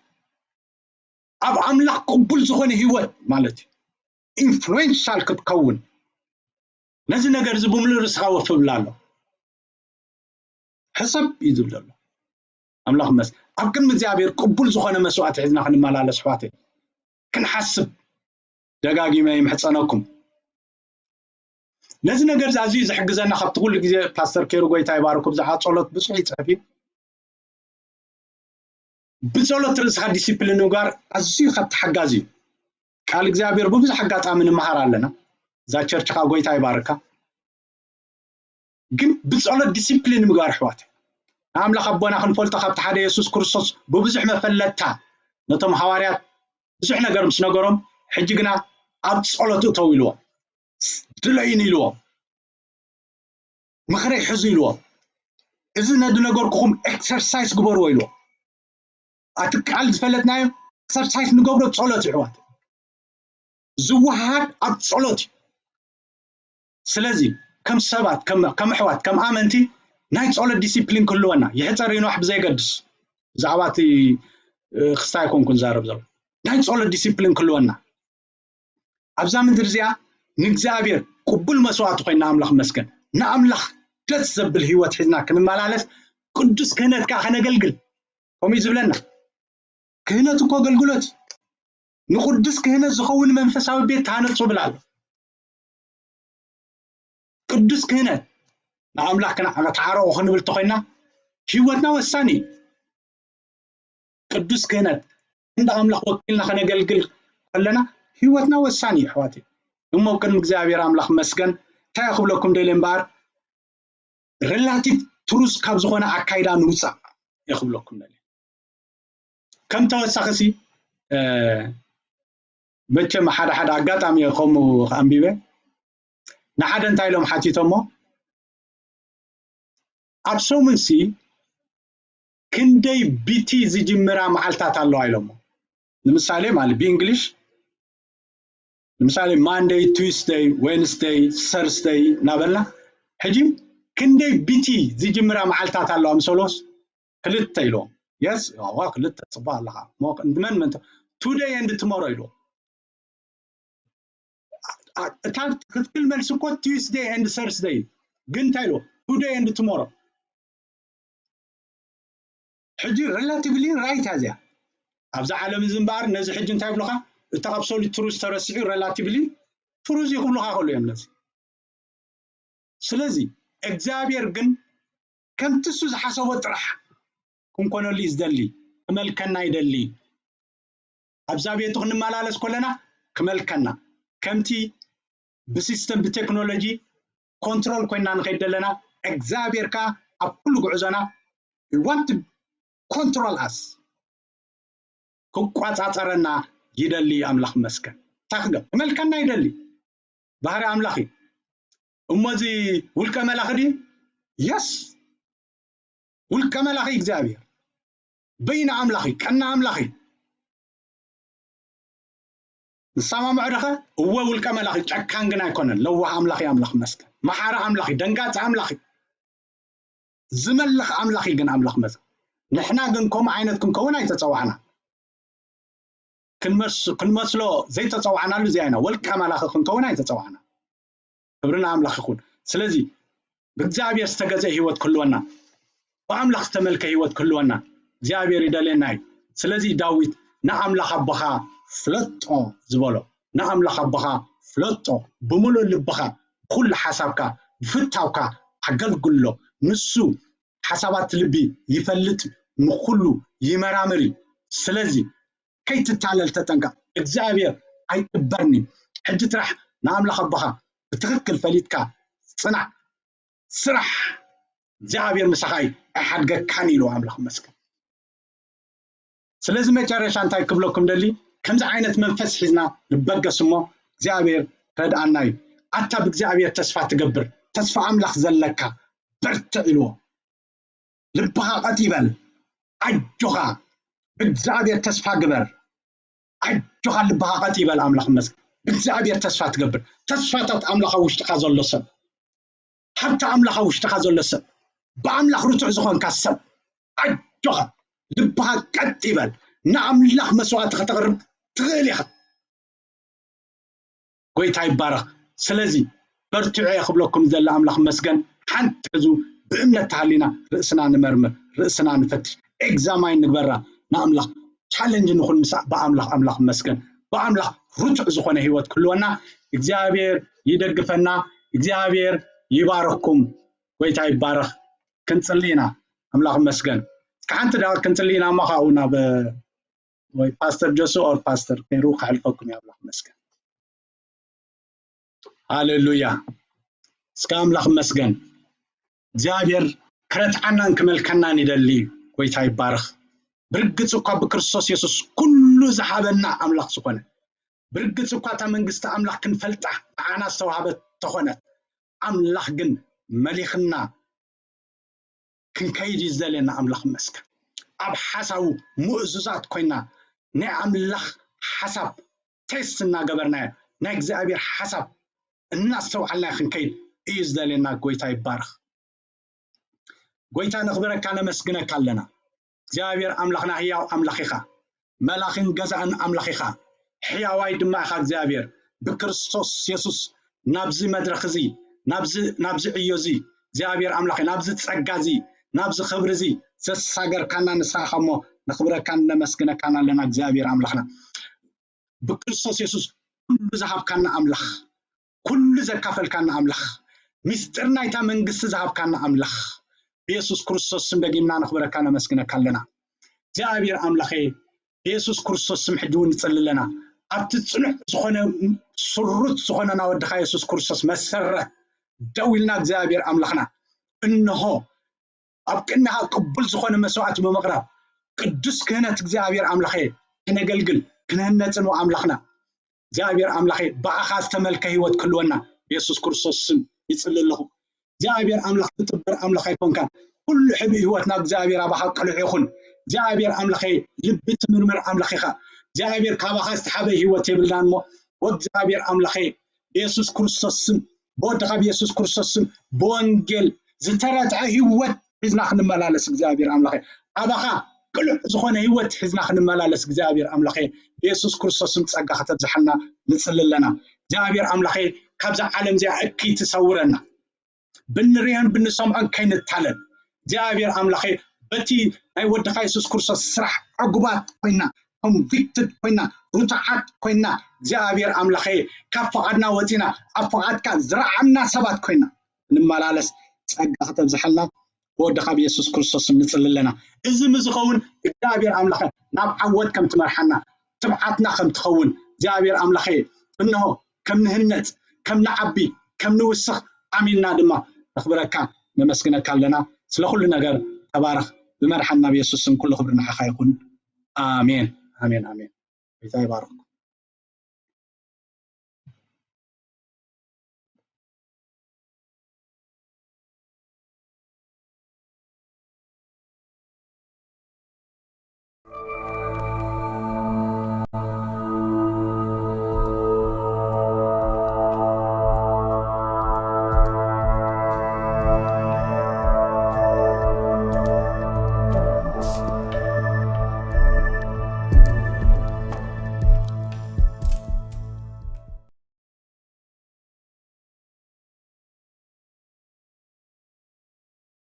ኣብ ኣምላኽ ቅቡል ዝኾነ ህይወት ማለት እዩ። ኢንፍሉዌንሻል ክትከውን፣ ነዚ ነገር እዚ ብምሉእ ርእስኻ ወፍ ብላ ኣሎ። ሕሰብ እዩ ዝብል ዘሎ። ኣምላኽ መስ ኣብ ቅድሚ እግዚኣብሔር ቅቡል ዝኾነ መስዋዕቲ ሒዝና ክንመላለስ፣ ኣሕዋተይ፣ ክንሓስብ ደጋጊመ ይምሕጸነኩም። ነዚ ነገር እዚ ኣዝዩ ዝሕግዘና፣ ካብቲ ኩሉ ግዜ ፓስተር ኬሩ፣ ጎይታ ይባርኮ፣ ብዛዕባ ጸሎት ብዙሕ ይጽሕፍ እዩ። ብጸሎት ርእስኻ ዲሲፕሊን ምግባር ኣዝዩ ካብ ተሓጋዚ እዩ። ቃል እግዚኣብሔር ብብዙሕ ኣጋጣሚ ንምሃር ኣለና። እዛ ቸርች ኸኣ ጎይታ ይባርካ። ግን ብጸሎት ዲሲፕሊን ምግባር፣ ኣሕዋት፣ ንኣምላኽ ኣቦና ክንፈልጦ ካብቲ ሓደ የሱስ ክርስቶስ ብብዙሕ መፈለጥታ ነቶም ሃዋርያት ብዙሕ ነገር ምስ ነገሮም፣ ሕጂ ግና ኣብ ጸሎት እተው ኢልዎም፣ ድለዩኒ ኢልዎም፣ ምኽረይ ሕዙ ኢልዎም። እዚ ነዚ ነገርኩኹም ኤክሰርሳይዝ ግበርዎ ኢልዎም። ኣቲ ቃል ዝፈለጥናዮ ኤክሰርሳይዝ ንገብሮ ጸሎት እዩ፣ ኣሕዋት። ዝወሃሃድ ኣብ ጸሎት እዩ። ስለዚ ከም ሰባት፣ ከም፣ ከም ኣሕዋት፣ ከም ኣመንቲ ናይ ጸሎት ዲሲፕሊን ክህልወና፣ ይሕጸር ይንዋሕ ብዘየገድስ፣ ብዛዕባ እቲ፣ እ፣ ክስታይ ኣይኮንኩን ዝዛረብ ዘሎ። ናይ ጸሎት ዲሲፕሊን ክህልወና፣ ኣብዛ ምድሪ እዚኣ ንእግዚኣብሔር ቅቡል መስዋዕቲ ኮይና፣ ኣምላኽ መስገን፣ ንኣምላኽ ደስ ዘብል ህይወት ሒዝና ክንመላለስ፣ ቅዱስ ክህነት ከኣ ከነገልግል፣ ከምኡ እዩ ዝብለና። ክህነት እኮ ኣገልግሎት እዩ። ንቅዱስ ክህነት ዝኸውን መንፈሳዊ ቤት ተሃነጹ ይብል ኣሎ። ቅዱስ ክህነት ንኣምላኽ ክና-፣ ተዓረቑ ክንብል ተኾይና፣ ህይወትና ወሳኒ እዩ። ቅዱስ ክህነት እንዳ ኣምላኽ ወኪልና ከነገልግል ከለና፣ ህይወትና ወሳኒ እዩ፣ ኣሕዋተይ። እሞ ቅድሚ እግዚኣብሔር ኣምላኽ መስገን፣ እንታይ ክብለኩም ደልየ እምበኣር፣ ሪላቲቭ ትሩዝ ካብ ዝኾነ ኣካይዳ ንውፃእ እየ ክብለኩም ደልየ። ከም ተወሳኺ ሲ፣ እ፣ መቸም ሓደ ሓደ ኣጋጣሚ እየ ከምኡ ኣንቢበ። ንሓደ እንታይ ኢሎም ሓቲቶሞ፣ ኣብ ሰሙንሲ ክንደይ ቢቲ ዝጅምራ መዓልታት ኣለዋ ኢሎሞ። ንምሳሌ ማለት ብእንግሊሽ፣ ንምሳሌ ማንደይ፣ ቱስደይ፣ ዌንስደይ፣ ሰርዝደይ እናበልና፣ ሕጂ ክንደይ ቢቲ ዝጅምራ መዓልታት ኣለዋ ምስ በልዎስ፣ ክልተ ኢልዎም። የስ፣ እዋ፣ ክልተ፣ ጽቡቕ ኣለኻ። ሞ-፣ መን፣ መን ተ-፣ ቱደይ ኤንድ ትሞሮ ኢልዎም። ኣ-፣ እታ ትክክል መልሲ እኮ ቱስደይ ኤንድ ሰርዝደይ እዩ። ግን እንታይ ኢልዎ? ቱደይ ኤንድ ትሞሮ። ሕጂ ሬላቲቭሊ ራይት እያ እዚኣ። ኣብዚ ዓለም እዚ እምበኣር ነዚ ሕጂ እንታይ ይብሉኻ? እቲ ኣብሶሉት ትሩዝ ተረሲዑ ሬላቲቭሊ ትሩዝ እዩ ክብሉኻ ከሎ እዮም ነዚ። ስለዚ እግዚኣብሔር ግን ከምቲ እሱ ዝሓሰቦ ጥራሕ ክንኮነሉ እዩ ዝደሊ፣ ክመልከና ይደሊ። ኣብዛ ቤቱ ክንመላለስ ከለና ክመልከና፣ ከምቲ ብሲስተም ብቴክኖሎጂ ኮንትሮል ኮይና ንኸይድ ዘለና፣ እግዚኣብሔር ከኣ ኣብ ኩሉ ጉዕዞና he want to control us፣ ክቋጻጸረና ይደሊ። ኣምላኽ ይመስገን። እንታይ ክገብር? ክመልከና ይደሊ። ባህሪ ኣምላኽ እዩ። እሞ እዚ ውልቀ መላኺ ድዩ? የስ። ውልቀ መላኺ እግዚኣብሔር። በይነ ኣምላኺ፣ ቀና ኣምላኺ። ንሰማምዖ ዶኸ? እወ፣ ውልቀ መላኺ ጨካን ግን ኣይኮነን። ለዋህ ኣምላኺ፣ ኣምላኽ ይመስገን። መሓሪ ኣምላኺ፣ ደንጋጺ ኣምላኺ። ዝመልኽ ኣምላኽ እዩ ግን ኣምላኽ መስ-፣ ንሕና ግን ከምኡ ዓይነት ክንከውን ኣይተጸዋዕና። ክንመስ-፣ ክንመስሎ ዘይተጸዋዕናሉ እዚ ኣይና። ወልቀ መላኺ ክንከውን ኣይተጸዋዕና። ክብሪ ንኣምላኽ ይኹን። ስለዚ ብእግዚኣብሔር ዝተገዘ ህይወት ክህልወና፣ ብኣምላኽ ዝተመልከ ህይወት ክህልወና እግዚኣብሔር ይደልየና እዩ። ስለዚ ዳዊት ንኣምላኽ ኣቦኻ ፍለጦ ዝበሎ፣ ንኣምላኽ ኣቦኻ ፍለጦ፣ ብምሉእ ልብኻ፣ ብኩሉ ሓሳብካ፣ ብፍታውካ ኣገልግሎ። ንሱ ሓሳባት ልቢ ይፈልጥ፣ ንኩሉ ይመራመር እዩ። ስለዚ ከይትታለል ተጠንቀቕ። እግዚኣብሔር ኣይጥበርኒ። ሕጂ ጥራሕ ንኣምላኽ ኣቦኻ ብትኽክል ፈሊጥካ ጽናዕ፣ ስራሕ፣ እግዚኣብሔር ምሳኻ እዩ፣ ኣይሓድገካን ኢሉ ኣምላኽ መስገን። ስለዚ መጨረሻ እንታይ ክብለኩም ደሊ፣ ከምዚ ዓይነት መንፈስ ሒዝና ንበገስ እሞ እግዚኣብሔር ረድኣና እዩ። ኣታ ብእግዚኣብሔር ተስፋ ትገብር፣ ተስፋ ኣምላኽ ዘለካ በርትዕ ኢልዎ። ልብኻ ቀጥ ይበል፣ ኣጆኻ ብእግዚኣብሔር ተስፋ ግበር። ኣጆኻ ልብኻ ቀጥ ይበል፣ ኣምላኽ መስገን። ብእግዚኣብሔር ተስፋ ትገብር። ተስፋታት ኣምላኽ ኣብ ውሽጥኻ ዘሎ ሰብ፣ ሃብቲ ኣምላኽ ኣብ ውሽጥኻ ዘሎ ሰብ፣ ብኣምላኽ ርቱዕ ዝኾንካ ሰብ፣ ኣጆኻ ልብኻ ቀጥ ይበል። ንኣምላኽ መስዋዕቲ ከተቕርብ ትኽእል ኢኻ። ጎይታ ይባረኽ። ስለዚ በርትዑ እየ ክብለኩም ዘለ ኣምላኽ መስገን። ሓንቲ ሕዙ ብእምነት ተሃሊና ርእስና ንመርምር፣ ርእ-፣ ርእስና ንፈትሽ፣ ኤግዛማይን ንግበራ። ንኣምላኽ ቻለንጅ ንኹን ምሳእ ብኣምላኽ ኣምላኽ መስገን። ብኣምላኽ ርቱዕ ዝኾነ ህይወት ክህልወና እግዚኣብሔር ይደግፈና። እግዚኣብሔር ይባረኽኩም። ጎይታ ይባረኽ። ክንጽሊ ኢና። ኣምላኽ መስገን። እስከ ሓንቲ ደቂቕ ክንጽሊ ኢና እሞ ካብኡ ናብ ወይ ፓስተር ጆሱ ኦር ፓስተር ከይሩ ከሕልፈኩም እዩ። ኣምላኽ መስገን። ሃሌሉያ። እስከ ኣምላኽ መስገን። እግዚኣብሔር ክረትዓናን ክመልከናን ይደሊ እዩ። ጎይታ ይባረኽ። ብርግጽ እኳ ብክርስቶስ የሱስ ኩሉ ዝሃበና ኣምላኽ ዝኾነ፣ ብርግጽ እኳ እታ መንግስቲ ኣምላኽ ክንፈልጣ ንዓና ዝተዋህበት ተኾነት፣ ኣምላኽ ግን መሊኽና ክንከይድ እዩ ዝደልየና። ኣምላኽ መስገን። ኣብ ሓሳቡ ምእዙዛት ኮይና ናይ ኣምላኽ ሓሳብ ቴስት እናገበርናዮ፣ ናይ እግዚኣብሔር ሓሳብ እናስተውዓልና ክንከይድ እዩ ዝደልየና። ጎይታ ይባረኽ። ጎይታ ነኽብረካ ነመስግነካ ኣለና። እግዚኣብሔር ኣምላኽና ህያው ኣምላኽ ኢኻ። መላኽን ገዛእን ኣምላኽ ኢኻ። ሕያዋይ ድማ ኢኻ እግዚኣብሔር። ብክርስቶስ የሱስ ናብዚ መድረኽ እዚ፣ ናብዚ፣ ናብዚ ዕዮ እዚ እግዚኣብሔር ኣምላኽ፣ ናብዚ ጸጋ እዚ፣ ናብዚ ክብሪ እዚ ዘሳገርካና ንስኻ ኢኻ እሞ ነኽብረካን ነመስግነካን ኣለና እግዚኣብሔር ኣምላኽና። ብክርስቶስ የሱስ ኩሉ ዝሃብካና ኣምላኽ፣ ኩሉ ዘካፈልካና ኣምላኽ፣ ምስጢር ናይታ መንግስቲ ዝሃብካና ኣምላኽ፣ ብየሱስ ክርስቶስ ስም ደጊምና ነኽብረካ ነመስግነካ ኣለና። እግዚኣብሔር ኣምላኸ፣ ብየሱስ ክርስቶስ ስም ሕጂ እውን ንጽሊ ኣለና። ኣብቲ ጽኑዕ ዝኾነ ስሩት ዝኾነና ወድኻ የሱስ ክርስቶስ መሰረት ደው ኢልና እግዚኣብሔር ኣምላኽና፣ እንሆ ኣብ ቅድሚኻ ቅቡል ዝኾነ መስዋዕቲ ብምቕራብ ቅዱስ ክህነት እግዚኣብሔር ኣምላኸ ክነገልግል ክንህነጽን ኣምላኽና እግዚኣብሔር ኣምላኸ ብኣኻ ዝተመልከ ህይወት ክህልወና ብየሱስ ክርስቶስ ስም ይጽሊ ኣለኹ። እግዚኣብሔር ኣምላኽ ትጥበር ኣምላኽ ኣይኮንካን። ኩሉ ሕብኢ ህይወትና እግዚኣብሔር ኣባኻ ቅሉዕ ይኹን። እግዚኣብሔር ኣምላኸ ልቢ ትምርምር ኣምላኽ ኢኻ። እግዚኣብሔር ካባኻ ዝተሓበ ህይወት የብልናን እሞ ወእግዚኣብሔር ኣምላኸ ብየሱስ ክርስቶስ ስም ብወድኻ ብየሱስ ክርስቶስ ስም ብወንጌል ዝተረትዐ ህይወት ሒዝና ክንመላለስ እግዚኣብሔር ኣምላኸ ኣባኻ ቅሉዕ ዝኾነ ህይወት ሒዝና ክንመላለስ እግዚኣብሔር ኣምላኸ ብየሱስ ክርስቶስ ስም ጸጋ ከተብዝሓልና ንጽሊ ኣለና። እግዚኣብሔር ኣምላኸ ካብዛ ዓለም እዚኣ እክይ ትሰውረና። ብንሪኦን ብንሰምዖን ከይንታለል እግዚኣብሔር ኣምላኸ በቲ ናይ ወድኻ የሱስ ክርስቶስ ስራሕ ዕጉባት ኮይና ኮንቪክትድ ኮይና ርቱዓት ኮይና እግዚኣብሔር ኣምላኸ ካብ ፍቓድና ወፂና ኣብ ፍቓድካ ዝረዓምና ሰባት ኮይና ንመላለስ ጸጋ ከተብዝሓልና ብወድኻ ብየሱስ ክርስቶስ ንጽሊ ኣለና። እዚ ምዝኸውን እግዚኣብሔር ኣምላኸ ናብ ዓወት ከም ትመርሓና ትብዓትና ከም ትኸውን እግዚኣብሔር ኣምላኸ እንሆ ከም ንህነጽ ከም ንዓቢ ከም ንውስኽ ኣሚንና ድማ ነኽብረካ ነመስግነካ ኣለና። ስለ ኩሉ ነገር ተባረኽ። ብመርሓና ብየሱስ ስም ኩሉ ክብሪ ንዓኻ ይኹን። ኣሜን ኣሜን ኣሜን። ጎይታ ይባርኽኩም።